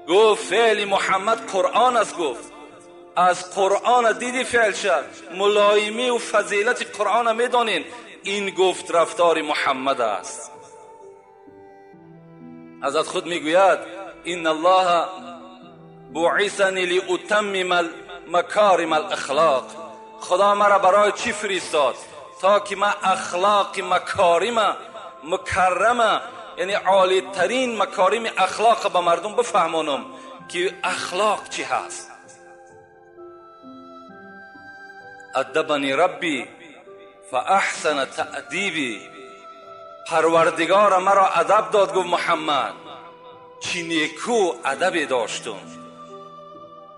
گفت فعل محمد قرآن است. گفت از قرآن دیدی فعل شد، ملایمی و فضیلت قرآن میدانین، این گفت رفتار محمد است. حضرت خود میگوید ان الله بعثنی لاتمم مکارم الاخلاق. خدا مرا برای چی فرستاد؟ تا که من اخلاق مکارم مکرمه، یعنی عالی ترین مکارم اخلاق به مردم بفهمانم که اخلاق چی هست. ادبنی ربی فاحسن تأدیبی. پروردگار مرا ادب داد، گفت محمد چی نیکو ادب داشتم.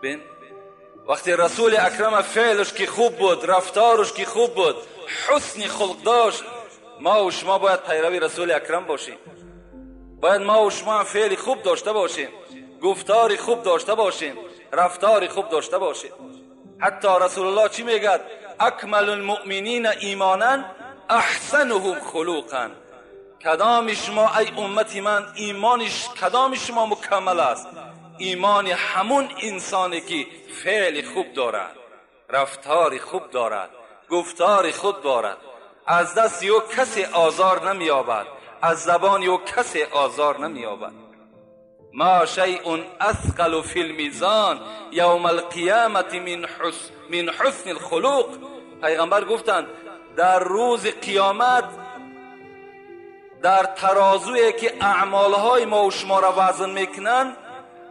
بین وقتی رسول اکرم فعلش که خوب بود، رفتارش که خوب بود، حسن خلق داشت، ما و شما باید پیروی رسول اکرم باشیم. باید ما و شما فعل خوب داشته باشیم، گفتار خوب داشته باشیم، رفتار خوب داشته باشیم. حتی رسول الله چی میگه؟ اکمل المؤمنین ایمانا احسنهم خلقا. کدام شما ای امت من ایمانش کدام شما مکمل است؟ ایمان همون انسانی که فعل خوب دارد، رفتار خوب دارد، گفتار خوب دارد، از دست او کسی آزار نمییابد، از زبان او کسی آزار نمییابد. ما شیء اثقل فی المیزان یوم القیامت من حسن الخلق. پیغمبر گفتند در روز قیامت در ترازویی که اعمالهای ما و شما را وزن میکنند،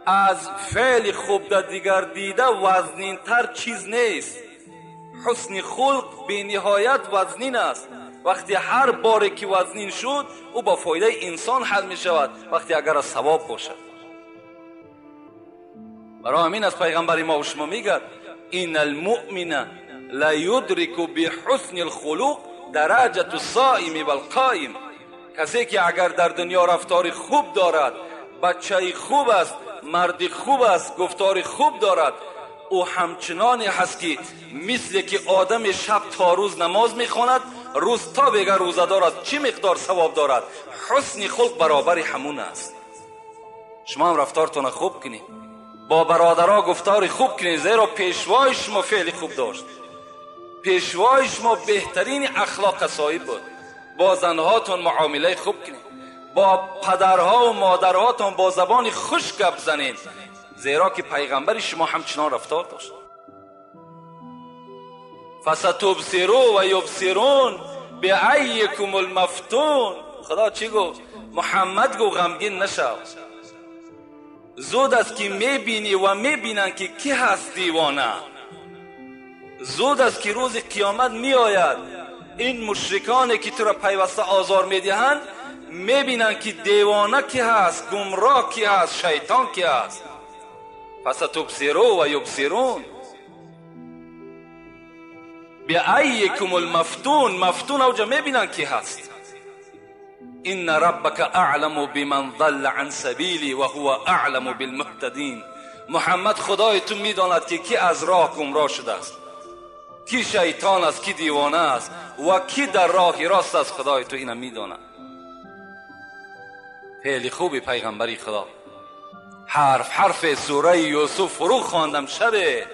از فعل خوب در دیگر دیده وزنین تر چیز نیست. حسن خلق بی نهایت وزنین است. وقتی هر باری که وزنین شد او با فایده انسان حل می شود، وقتی اگر از ثواب باشد. برای همین از پیغمبر ما و شما میگد این المؤمن لا یدرک بحسن الخلق درجة الصائم والقائم. کسی که اگر در دنیا رفتار خوب دارد، بچه خوب است، مرد خوب است، گفتار خوب دارد، او همچنانی هست که مثل که آدم شب تا روز نماز میخواند، روز تا بگه روزه دارد، چی مقدار ثواب دارد؟ حسن خلق برابر همون است. شما هم رفتارتون خوب کنید، با برادرها گفتار خوب کنید، زیرا پیشوای شما فعل خوب داشت، پیشوای شما بهترین اخلاق صاحب بود. با زنهاتون معامله خوب کنید. با پدرها و مادرهاتان با زبان خوش گپ زنین، زیرا که پیغمبر شما همچنان رفتار داشت. فستبصروا و یبصرون بعیکم المفتون. خدا چی گفت؟ محمد گفت غمگین نشو، زود است که میبینی و میبینن که کی هست دیوانه. زود است که روز قیامت میآید، این مشرکانی که تو را پیوسته آزار میدهند میبینن که دیوانه کی هست، گمراه کی هست، شیطان کی هست. فستبصروا و یبصرون بعیکم المفتون. مفتون اوجا میبینن کی هست. ان ربک اعلم بمن ضل عن سبیلی و هو اعلم بالمهتدین. محمد خدای تو میداند که کی از راه گمراه شده است، کی شیطان است، کی دیوانه است و کی در راه راست است. خدای تو اینم میداند. خیلی خوبی پیغمبری خدا. حرف حرف سوره یوسف فرو خواندم شبه،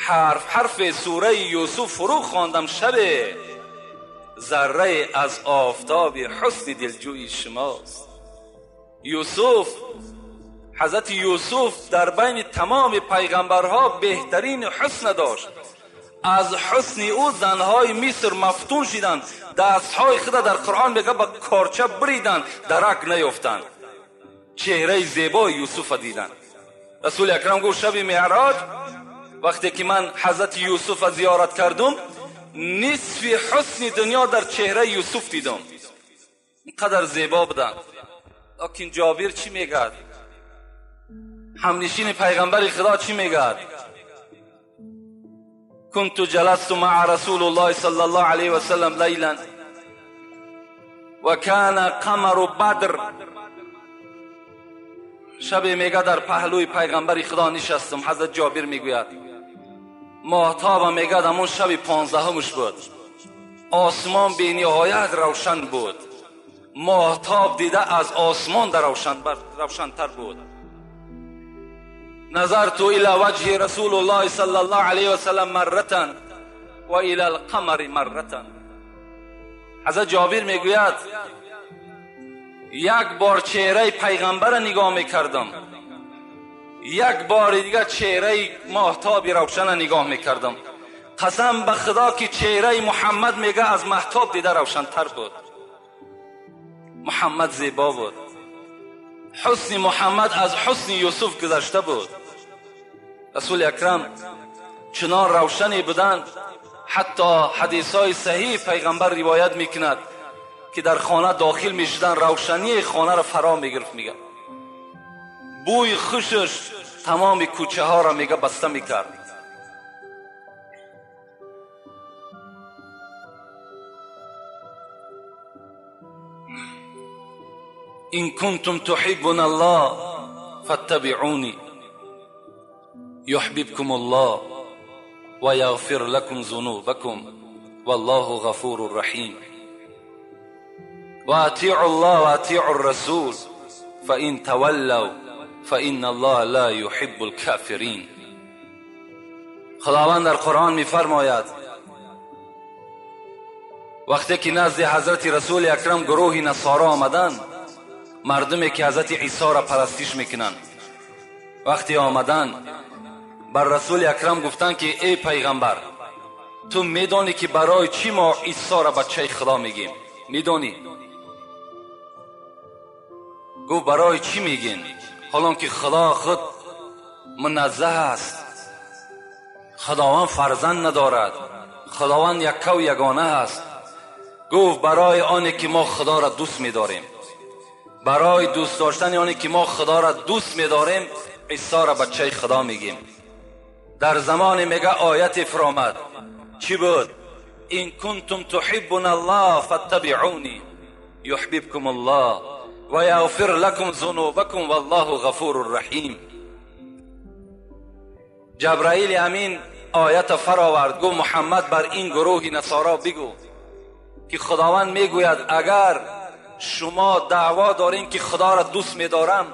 حرف حرف سوره یوسف فرو خواندم شبه، ذره از آفتاب حسن دلجوی شماست. یوسف، حضرت یوسف در بین تمام پیغمبرها بهترین حسن داشت. از حسن او زنهای مصر مفتون شدند، دستهای خود در قرآن میگه با کارچه بریدند، درک نیافتند. چهره زیبای یوسف دیدند. رسول اکرم گفت شب معراج وقتی که من حضرت یوسف زیارت کردم، نصف حسن دنیا در چهره یوسف دیدم، اینقدر زیبا بودند. لکن جابر چی میگه؟ همنشین پیغمبر خدا چی میگه؟ كنت جلست مع رسول الله صلى الله عليه وسلم ليلا وكان قمر بدر. شب میگه در پهلوی پیغمبر خدا نشستم. حضرت جابر میگوید ماهتاب میگه همون شب 15 بود، آسمان به نهایت روشن بود، ماهتاب دیده از آسمان در روشنتر بود. نظرت الى وجه رسول الله صلى الله عليه وسلم مرة و الى القمر مرة. حضرت جابر میگوید یک بار چهره پیغمبر نگاه میکردم، یک بار دیگه چهره ماهتاب روشن نگاه میکردم. قسم به خدا که چهره محمد میگه از ماهتاب دیده روشنتر بود. محمد زیبا بود، حسن محمد از حسن یوسف گذشته بود. رسول اکرم چنان روشنی بودند، حتی حدیث های صحیح پیغمبر روایت میکند که در خانه داخل میشدن، روشنی خانه را فرا میگرفت. میگه بوی خوشش تمام کوچه ها را میگه بسته میکرد. إن كنتم تحبون الله فاتبعوني يحببكم الله ويغفر لكم ذنوبكم والله غفور رحيم. وأطيعوا الله وأطيعوا الرسول فإن تولوا فإن الله لا يحب الكافرين. خداوند در قرآن می‌فرماید وقتی که نزد حضرت رسول اکرم گروه نصارا آمدند، مردمی که حضرت عیسی را پرستش میکنند، وقتی آمدن بر رسول اکرم گفتند که ای پیغمبر، تو میدانی که برای چی ما عیسی را بچه خدا میگیم؟ میدانی؟ گفت برای چی میگین؟ حالان که خدا خود منزه است، خداوند فرزند ندارد، خداوند یکه و یگانه است. گفت برای آنی که ما خدا را دوست میداریم، برای دوست داشتن آنی که ما خدا را دوست میداریم عیسی را بچه خدا میگیم. در زمان میگه آیت فرامد، چی بود؟ این کنتم تحبون الله فاتبعونی یحببکم الله و یغفر لکم ذنوبکم والله غفور رحیم. جبرائیل امین آیت فراورد، گفت محمد بر این گروه نصارا بگو که خداوند میگوید اگر شما دعوا دارین که خدا را دوست میدارم،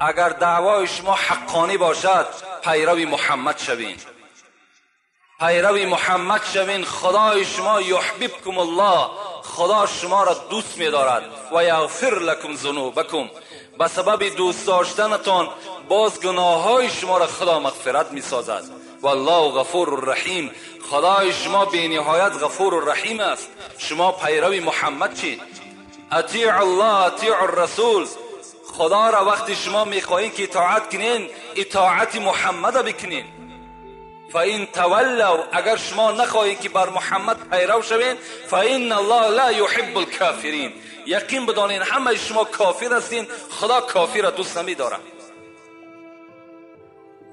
اگر دعوای شما حقانی باشد پیرو محمد شوین، پیرو محمد شوین، خدای شما یحببکم الله، خدا شما را دوست می‌دارد. و یغفر لکم ذنوبکم، به سبب دوست داشتنتان باز گناه‌های شما را خدا مغفرت می‌سازد. والله غفور رحیم، خدای شما بی نهایت غفور و رحیم است. شما پیرو محمد چید. اطیع الله اطیع الرسول، خدا را وقتی شما میخواهین که اطاعت کنین، اطاعت محمد را بکنین. فإن تولوا، اگر شما نخواهین که بر محمد پیرو شوین، فإن الله لا يحب الكافرین، یقین بدانین همه شما کافر هستین، خدا کافر را دوست نمیدارد.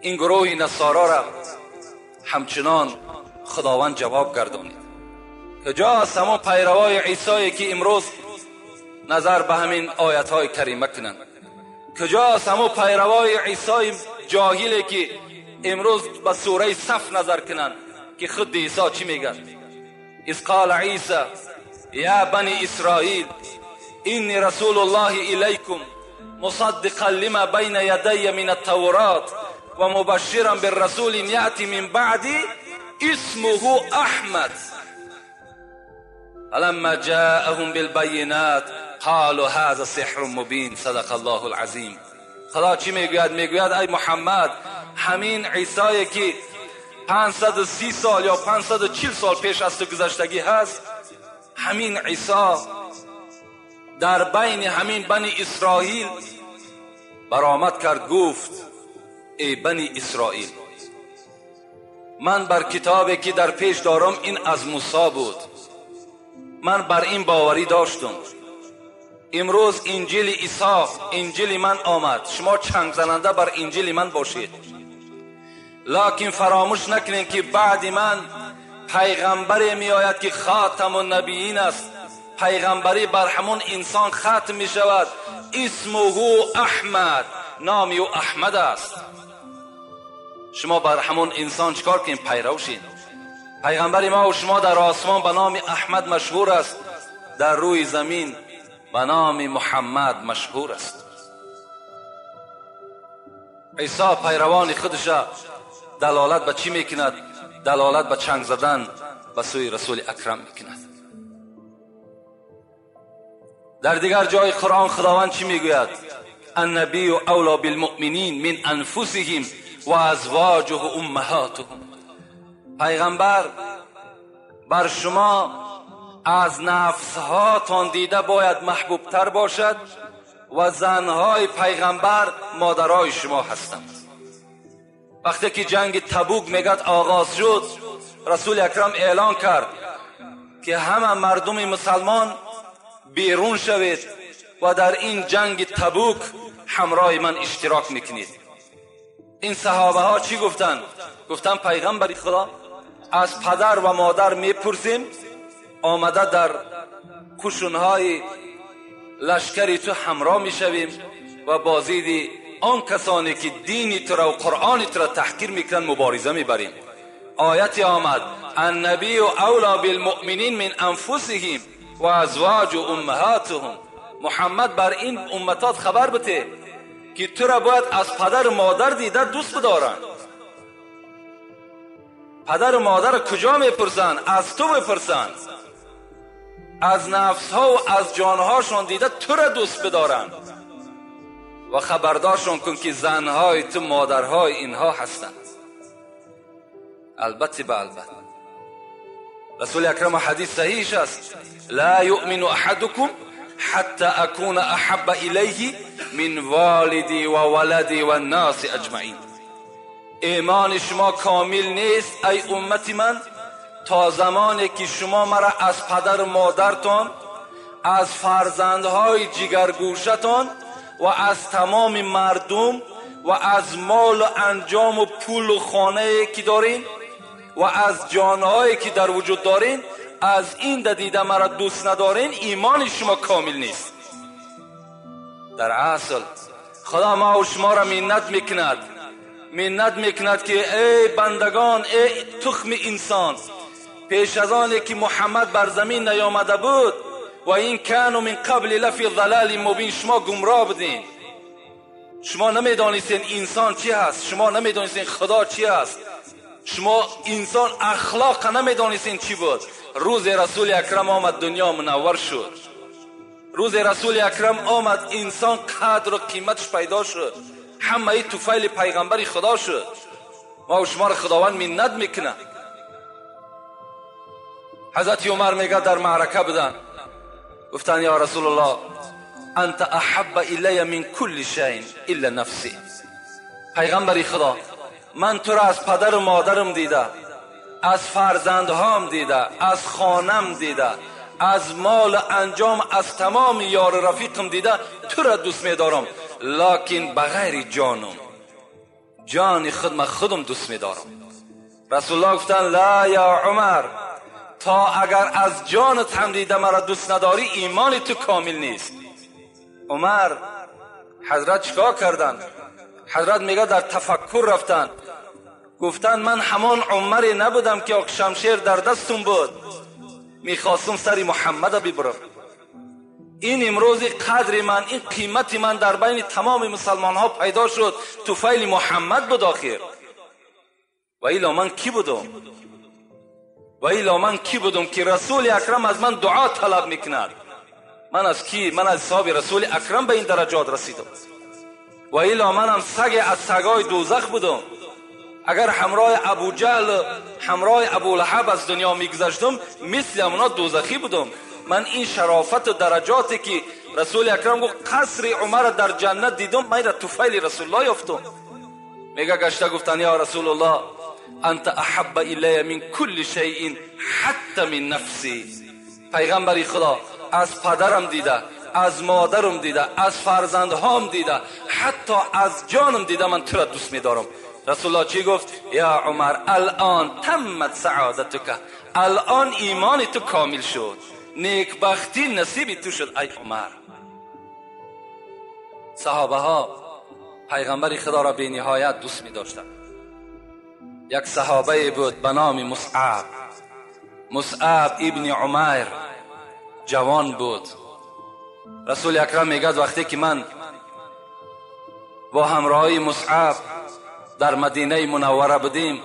این گروه نصارا را همچنان خداوند جواب گردانید. کجاست همان پیروای عیسی که امروز نظر به همین آیت های کریمه کنند؟ کجاست همون پیروای عیسی جاهلی که امروز به سوره صف نظر کنند که خود عیسی چی میگه؟ اذ قال عیسی یا بنی اسرائیل انی رسول الله الیکم مصدقا لما بین یدی من التورات و مبشرا بالرسول یأتی من بعدی اسمه احمد فلما جاءهم بالبینات قالوا هذا سحر مبین. صدق الله العظیم. خدا چی میگوید؟ میگوید ای محمد، همین عیسی که 530 سال یا 540 سال پیش از تو گذشتگی هست، همین عیسی در بین همین بنی اسرائیل برآمد کرد، گفت ای بنی اسرائیل، من بر کتابی که در پیش دارم این از موسی بود، من بر این باوری داشتم. امروز انجیل عیسی، انجیل من آمد، شما چنگ زننده بر انجیل من باشید، لکن فراموش نکنید که بعد من پیغمبری می آید که خاتم النبیین است. پیغمبری بر همون انسان ختم می شود. اسمه احمد، نام او احمد است. شما بر همون انسان چکار کنید؟ پیرو شید. پیغمبر ما و شما در آسمان به نام احمد مشهور است، در روی زمین به نام محمد مشهور است. عیسی پیروان خودش دلالت به چی میکند؟ دلالت به چنگ زدن به سوی رسول اکرم میکند. در دیگر جای قرآن خداوند چی میگوید؟ النبی اولا بالمؤمنین من انفسهم و ازواجه امهاتهم. پیغمبر بر شما از نفسهاتان دیده باید محبوب تر باشد و زنهای پیغمبر مادرای شما هستند. وقتی که جنگ تبوک میگد آغاز شد، رسول اکرم اعلان کرد که همه مردم مسلمان بیرون شوید و در این جنگ تبوک همراه من اشتراک میکنید. این صحابه ها چی گفتن؟ گفتن پیغمبر خدا، از پدر و مادر میپرسیم، آمده در قشونهای لشکری تو همراه میشویم و بازید آن کسانی که دینی تو را و قرآن تو را تحقیر میکنن مبارزه میبریم. آیت آمد النبی اولا بالمؤمنین من انفسهم و ازواج امهاتهم. محمد بر این امتات خبر بده که تو را باید از پدر و مادر دیده دوست بدارن. پدر و مادر کجا میپرسن؟ از تو میپرسن. از نفس ها و از جانهاشون دیده تو را دوست بدارن و خبردارشون کن که زنهای تو مادرهای اینها هستند. البته به البته رسول اکرم حدیث صحیح است، لا یؤمن احدکم حتی اکون احب الیه من والدی و ولدی و الناس اجمعین. ایمان شما کامل نیست ای امت من تا زمانی که شما مرا از پدر و مادرتان، از فرزندهای جگرگوشتان و از تمام مردم و از مال و انجام و پول و خانه که دارین و از جانهایی که در وجود دارین، از این دیده مرا دوست ندارین، ایمان شما کامل نیست. در اصل خدا ما و شما را منت میکند، منت میکند که ای بندگان، ای تخم انسان، پیش از آن که محمد بر زمین نیامده بود و این کانوا من قبل لفی ضلال مبین، شما گمراه بودین، شما نمیدانستین انسان چی هست، شما نمیدانستین خدا چی هست. Шумо инсон ахлоқ намедонистин чӣ буд. Рӯзе Расули Акрам омад, дунё мунаввар шуд. Рӯзе Расули Акрам омад, инсон қадру қиматаш пайдо шуд. Ҳамаи туфайли пайғамбари Худо шуд. Ма ва шуморо Худованд миннат мекунад. Ҳазрати Умар мегӯяд, дар маърака буданд. Гуфтанд: ё Расулуллоҳ, анта аҳабба илая мин кулли шайин илла нафси. Пайғамбари Худо, ман туро аз падару модарам дида, аз фарзандҳоам дида, аз хонам дида, аз молу анҷом, аз тамоми ёру рафиқам дида туро дӯст медорам, локин ба ғайри ҷонам, ҷони худ ман худам дӯст медорам. Расулуллоҳ гуфтанд: ла я Умар, то агар аз ҷонат ҳам дида маро дӯст надорӣ, имони ту комил нест. Умар ҳазрат чикор карданд? Ҳазрат мегӯяд, дар тафаккур рафтанд. Гуфтанд: ман ҳамон Умаре набудам ки шамшер дар дастум буд, мехостум сари Муҳаммада бибурам. Ин имрӯзи қадри ман, ин қимати ман дар байни тамоми мусалмонҳо пайдо шуд. Туфайли Муҳаммад буд охир. Ва ило ман кӣ будум? Ва ило ман кӣ будум ки Расули Акрам аз ман дуо талаб мекунад? Ман аз кӣ? Ман аз ҳисоби Расули Акрам ба ин дараҷот расидам. Ва ило манам саге аз сагои дӯзах будум. Агар ҳамроҳи Абуҷаҳл, ҳамроҳи Абулаҳаб аз дунё мегузаштам, мисли ҳамоно дӯзахӣ будум. Ман ин шарофату дараҷоте ки Расули Акрам гуфт қасри Умарро дар ҷаннат дидум, ман инро туфайли Расулуллоҳ ёфтум. Мега гашта гуфтанд: ё Расулуллоҳ, анта аҳабба илая мин кулли шайин ҳатта мин нафси. Пайғамбари Худо, аз падарам дида, аз модарам дида, аз фарзандҳоам дида, ҳатто аз ҷонам дида ман туро дӯст медорам. Расулуллоҳ чӣ гуфт? Я Умар, алон таммат саодатука, алон имони ту комил шуд, некбахтӣ насиби ту шуд, ай Умар. Саҳобаҳо пайғамбари Худоро бениҳоят дӯст медоштанд. Як саҳобае буд ба номи Мусъаб, Мусъаб ибни Умайр, ҷавон буд. Расули Акрам мегӯяд, вақте ки ман бо ҳамроҳии Мусъаб дар Мадинаи Мунаввара будем,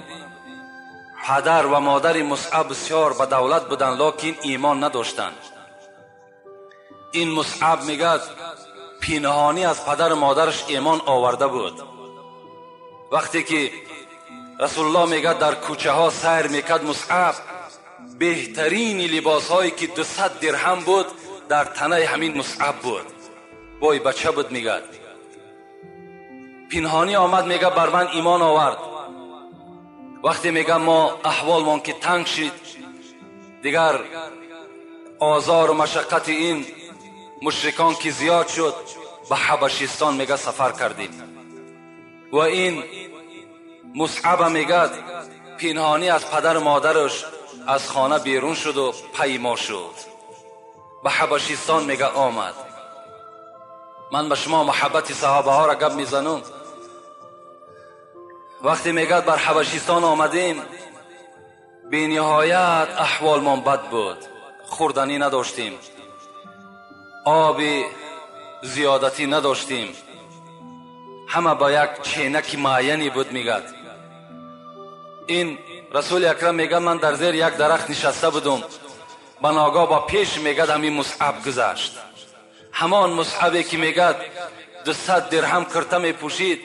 падар ва модари Мусъаб бисёр ба давлат буданд, локин имон надоштанд. Ин Мусъаб мегӯяд, пинҳонӣ аз падару модараш имон оварда буд. Вақте ки Расулуллоҳ мегӯяд, дар кӯчаҳо сайр мекард, Мусъаб беҳтарини либосҳое ки 200 дирҳам буд дар танаи ҳамин Мусъаб буд. Бой бача буд, мегӯяд. Пинҳонӣ омад, мегӯяд, бар ман имон овард. Вақте мегӯяд, мо аҳволмон ки танг шид, дигар озору машаққати ин мушрикон ки зиёд шуд, ба Ҳабашистон мегӯяд сафар кардем. Ва ин Мусъаба мегӯяд, пинҳонӣ аз падару модараш аз хона берун шуду паймо шуд. Ба Ҳабашистон мегӯяд омад. Ман ба шумо муҳаббати саҳобаҳоро гап мезанам. Вақте мегӯяд бар Ҳабашистон омадем, бениҳоят аҳволмон бад буд, хӯрданӣ надоштем, оби зиёдатӣ надоштем, ҳама ба як ченаки муайяне буд. Мегӯяд ин Расули Акрам мегӯяд, ман дар зери як дарахт нишаста будум, ба ногоҳ ба пеш мегӯяд ҳамин Мусъаб гузашт. Ҳамон Мусъабе ки мегӯяд 200 дирҳам курта мепӯшид.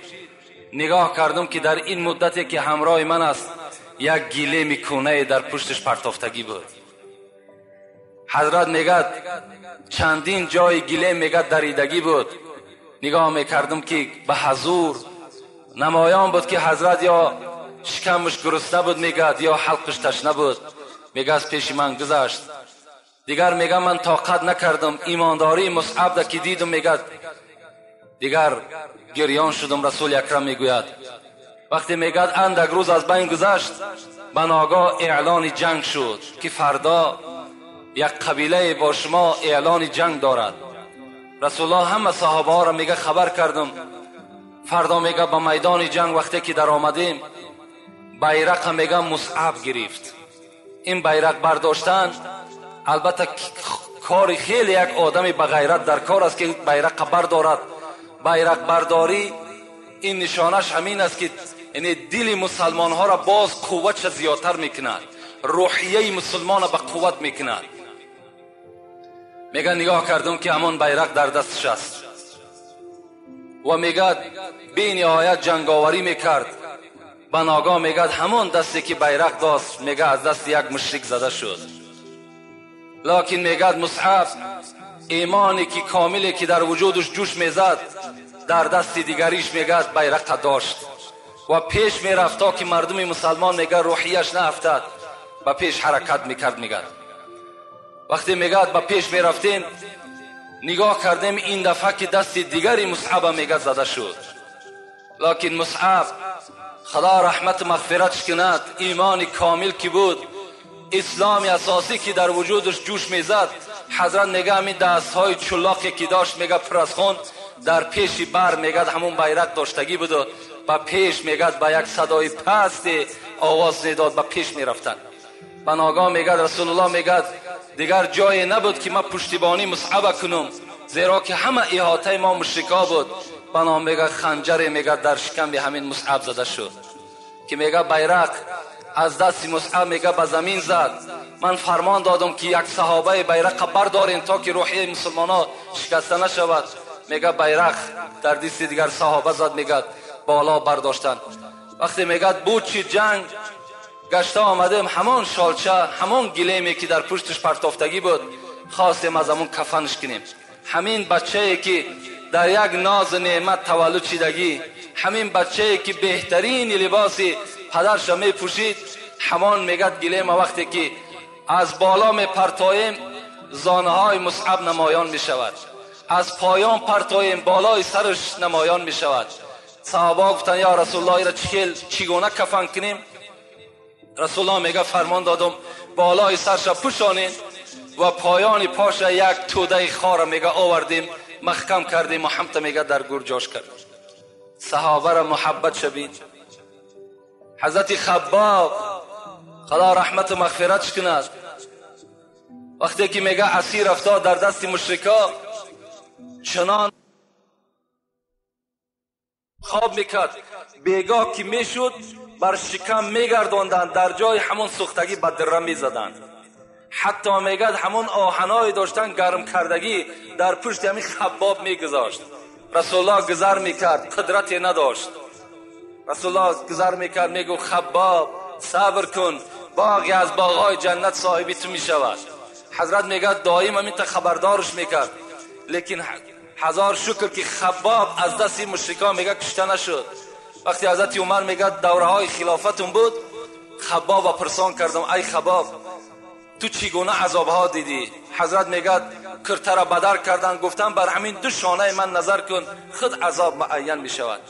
Нигоҳ кардам ки дар ин муддате ки ҳамроҳи ман аст, як гилеми кӯнае дар пушташ партофтагӣ буд. Ҳазрат мегӯяд, чандин ҷои гилем мегӯяд даридагӣ буд. Нигоҳ мекардам ки ба ҳазур намоён буд ки ҳазрат ё шикамаш гурусна буд, мегӯяд, ё ҳалқаш ташна буд. Мегӯяд, аз пеши ман гузашт. Дигар мегӯяд, ман тоқат накардам, имондории Мусъабда ки дидам, мегӯяд, дигар гирён шудам. Расули Акрам мегӯяд, вақте мегӯяд андак рӯз аз байн гузашт, ба ногоҳ эълони ҷанг шуд ки фардо як қабилае бо шумо эълони ҷанг дорад. Расулуллоҳ ҳама саҳобаҳоро мегӯяд хабар кардам, фардо мегӯяд ба майдони ҷанг вақте ки даромадем, байрақа мегӯяд Мусъаб гирифт. Ин байрақ бардоштан албатта кори хеле як одами ба ғайрат дар кор аст ки байрақа бардорад. Байрақбардорӣ ин нишонаш ҳамин аст ки یعنی دل مسلمان ها را باز قوتش زیادتر میکند، روحیه مسلمان را به قوت میکند. میگه نگاه کردم که همان بیرق در دستش است و میگه بی نهایت جنگاوری میکرد. به ناگاه میگه همان دستی که بیرق داشت میگه از دست یک مشرک زده شد. لکن میگه مصعب ایمانی که کاملی که در وجودش جوش میزد در دست دیگریش میگه بیرق داشت و پیش میرفت تا که مردم مسلمان میگه روحیش نه افتد، به پیش حرکت میکرد. میگه وقتی میگه به پیش میرفتیم نگاه کردیم این دفعه که دست دیگری مصعب میگه زده شد. لکن مصعب خدا رحمت مغفرتش کند، ایمان کامل که بود، اسلام اساسی که در وجودش جوش میزد، حضرت میگه همین دست های چلاقی که داشت میگه پر از خون در پیش بر میگه همون بیرق داشتگی بود و به پیش میگه با یک صدای پست آواز میداد به پیش میرفتن. به ناگاه میگه رسول الله میگه دیگر جای نبود که ما پشتیبانی مصعب کنم، زیرا که همه احاطه ما مشرکا بود. بنا میگه خنجر میگه در شکم همین مصعب زده شد که میگه بیرق از دست مصعب میگه به زمین زد. من فرمان دادم که یک صحابه بیرق بردارین تا که روحیه مسلمان ها شکسته نشود. میگه بیرق در دست دیگر صحابه زد، میگه بالا برداشتن. وقتی میگه بود چی جنگ گشته آمدیم، همان شالچه همان گلیمی که در پشتش پرتافتگی بود خواستیم از همون کفنش کنیم. همین بچه که در یک ناز نعمت تولد شدگی، همین بچه که بهترین لباسی پدرش می پوشید، همان میگه گلیم وقتی که از بالا می پرتاییم زانه های مصعب نمایان می شود، از پایان پرتاییم بالای سرش نمایان می شود. صحابه گفتن یا رسول الله را چگونه کفن کنیم؟ رسول الله میگه فرمان دادم بالای سرش پوشانین و پایان پاش یک توده خار میگه آوردیم محکم کردیم و همتا میگه در گور جاش کرد. صحابه را محبت شبید. حضرت خباب خدا رحمت و مغفرتش کند، وقتی که میگه اسیر افتاد در دست مشرکا چنان خواب میکرد، بیگاه که میشد بر شکم میگرداندند، در جای همون سوختگی به دره میزدند. حتی میگد همون آهنای داشتن گرم کردگی در پشت همین خباب میگذاشت. رسول الله گذر میکرد، قدرتی نداشت. رسول الله گذر میکرد میگو خباب صبر کن، باغی از باغهای جنت صاحبی تو میشود. حضرت میگه دائم همین تا خبردارش میکرد، لیکن هزار شکر که خباب از دست مشرکان میگه کشته نشد. وقتی حضرت عمر میگه دوره های خلافتون بود، خباب پرسان کردم ای خباب تو چگونه عذاب ها دیدی؟ حضرت میگه کرته را بدر کردن، گفتن بر همین دو شانه من نظر کن خود عذاب معین میشود.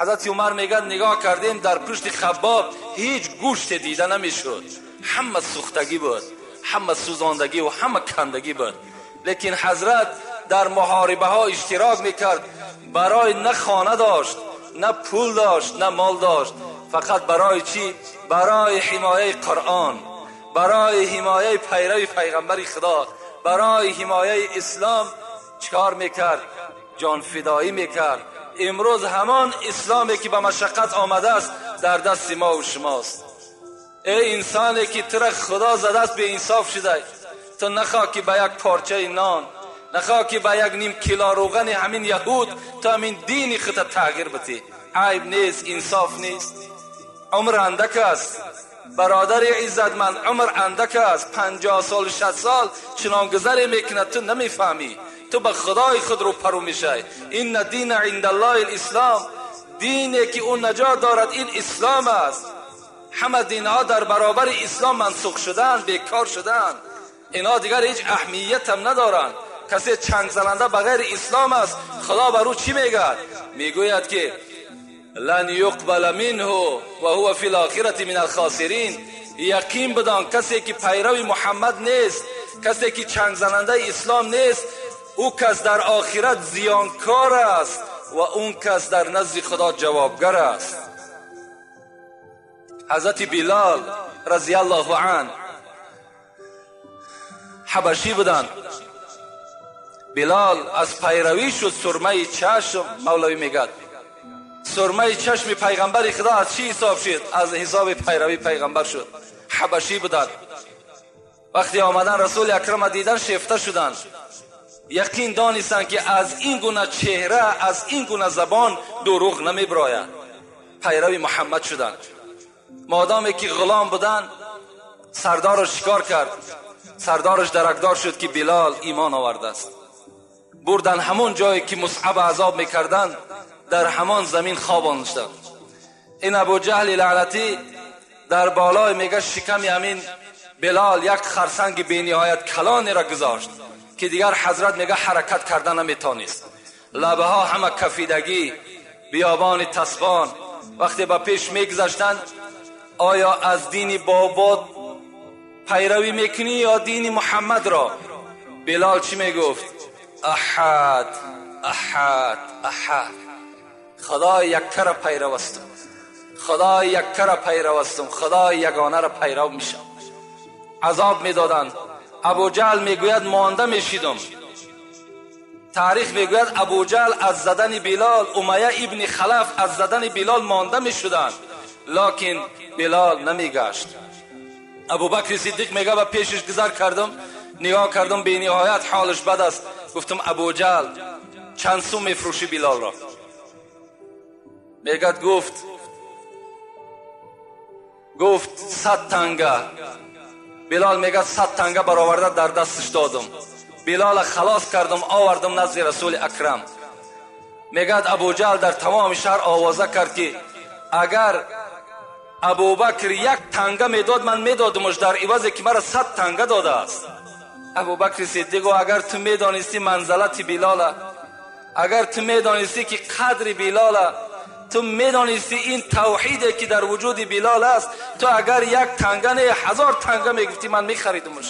حضرت عمر میگه نگاه کردیم در پشت خباب هیچ گوشت دیده نمیشد، همه سوختگی بود، همه سوزاندگی و همه کندگی بود. لیکن حضرت در محاربه ها اشتراک میکرد، برای نه خانه داشت، نه پول داشت، نه مال داشت، فقط برای چی؟ برای حمایه قرآن، برای حمایه پیرو پیغمبر خدا، برای حمایه اسلام چکار میکرد؟ جان فدایی میکرد. امروز همان اسلامی که به مشقت آمده است در دست ما و شماست. ای انسانی که تو را خدا زده است به انصاف شده، تو نخواه که به یک پارچه نان، نخواه که به یک نیم کیلو روغن همین یهود تو همین دین خود تغییر بتی. عیب نیست، انصاف نیست. عمر اندک است برادر عزتمند، عمر اندک است. 50 سال 60 سال چنان گذری میکند تو نمیفهمی، تو به خدای خود رو پرو میشی. این دین عند الله الاسلام، دینی که اون نجات دارد این اسلام است. همه دینها در برابر اسلام منسوخ شدن، بیکار شدن، اینا دیگر هیچ اهمیت هم ندارند. کسی چنگ زننده بغیر اسلام است، خدا بر او چی میگه؟ میگوید که لن یقبل منه و هو فی الاخرة من الخاسرین. یقین بدان کسی که پیرو محمد نیست، کسی که چنگ زننده اسلام نیست، او کس در آخرت زیانکار است و اون کس در نزد خدا جوابگر است. حضرت بلال رضی الله عنه حبشی بودند. بلال از پیروی شد سرمه چشم. مولوی میگد Сурмаи чашми пайғамбари худо аз чӣ ҳисоб шуд? Аз ҳисоби пайравии пайғамбар шуд. Ҳабашӣ буданд. Вақте омадан расули акрам дидан шефта шуданд. Яқин донистанд ки аз ин гуна чеҳра, аз ин гуна забон дурӯғ намебирояд. Пайрави Муҳаммад шуданд. Модоме ки ғулом буданд, сардараш шикор кард. Сардараш даракдор шуд ки Билол имон овардааст. Бурдан ҳамон ҷое ки Мусъаб азоб мекарданд, дар ҳамон замин хобонданд. Ин Абу Ҷаҳли лаънатӣ дар болои мега шиками ҳамин Билол як харсанги бениҳоят калонеро гузошт ки дигар ҳазрат мега ҳаракат карда наметонист. Лабаҳо ҳама кафидагӣ, биёбони тасбон. Вақте ба пеш мегузаштанд, оё аз дини бобот пайравӣ мекунӣ ё дини Муҳаммадро? Билол чӣ мегуфт? Аҳад, аҳад, аҳад. Худои яккара пайрав ҳастам, Худои яккара пайрав ҳастам, Худои ягонаро пайрав мешам. Азоб медоданд. Абу Ҷаҳл мегӯяд монда мешидам. Таърих мегӯяд Абу Ҷаҳл аз задани Билол, Умайя ибни Халаф аз задани Билол монда мешуданд, лекин Билол намегашт. Абубакри Сиддиқ мега ба пешаш гузар кардам, нигоҳ кардам, бениҳоят ҳолаш бад аст. Гуфтам Абу Ҷаҳл чанд сум мефурӯшӣ Билолро? Мегад гуфт 100 танга. Билол мегад 100 танга бароварда дар дасташ додам. Билола халос кардам, овардам назди расули акрам. Мегад Абу Ҷаҳл дар тамоми шаҳр овоза кард ки агар Абубакр як танга медод, ман медодамаш дар ивазе ки мара 100 танга додааст. Абубакри Сиддиқ гуфт агар ту медонисти манзалати Билола, агар ту медонисти ки қадри Билола, ту медонисти ин тавҳиде ки дар вуҷуди Билол аст, ту агар як танга не 1000 танга мегуфтӣ ман мехаридамаш.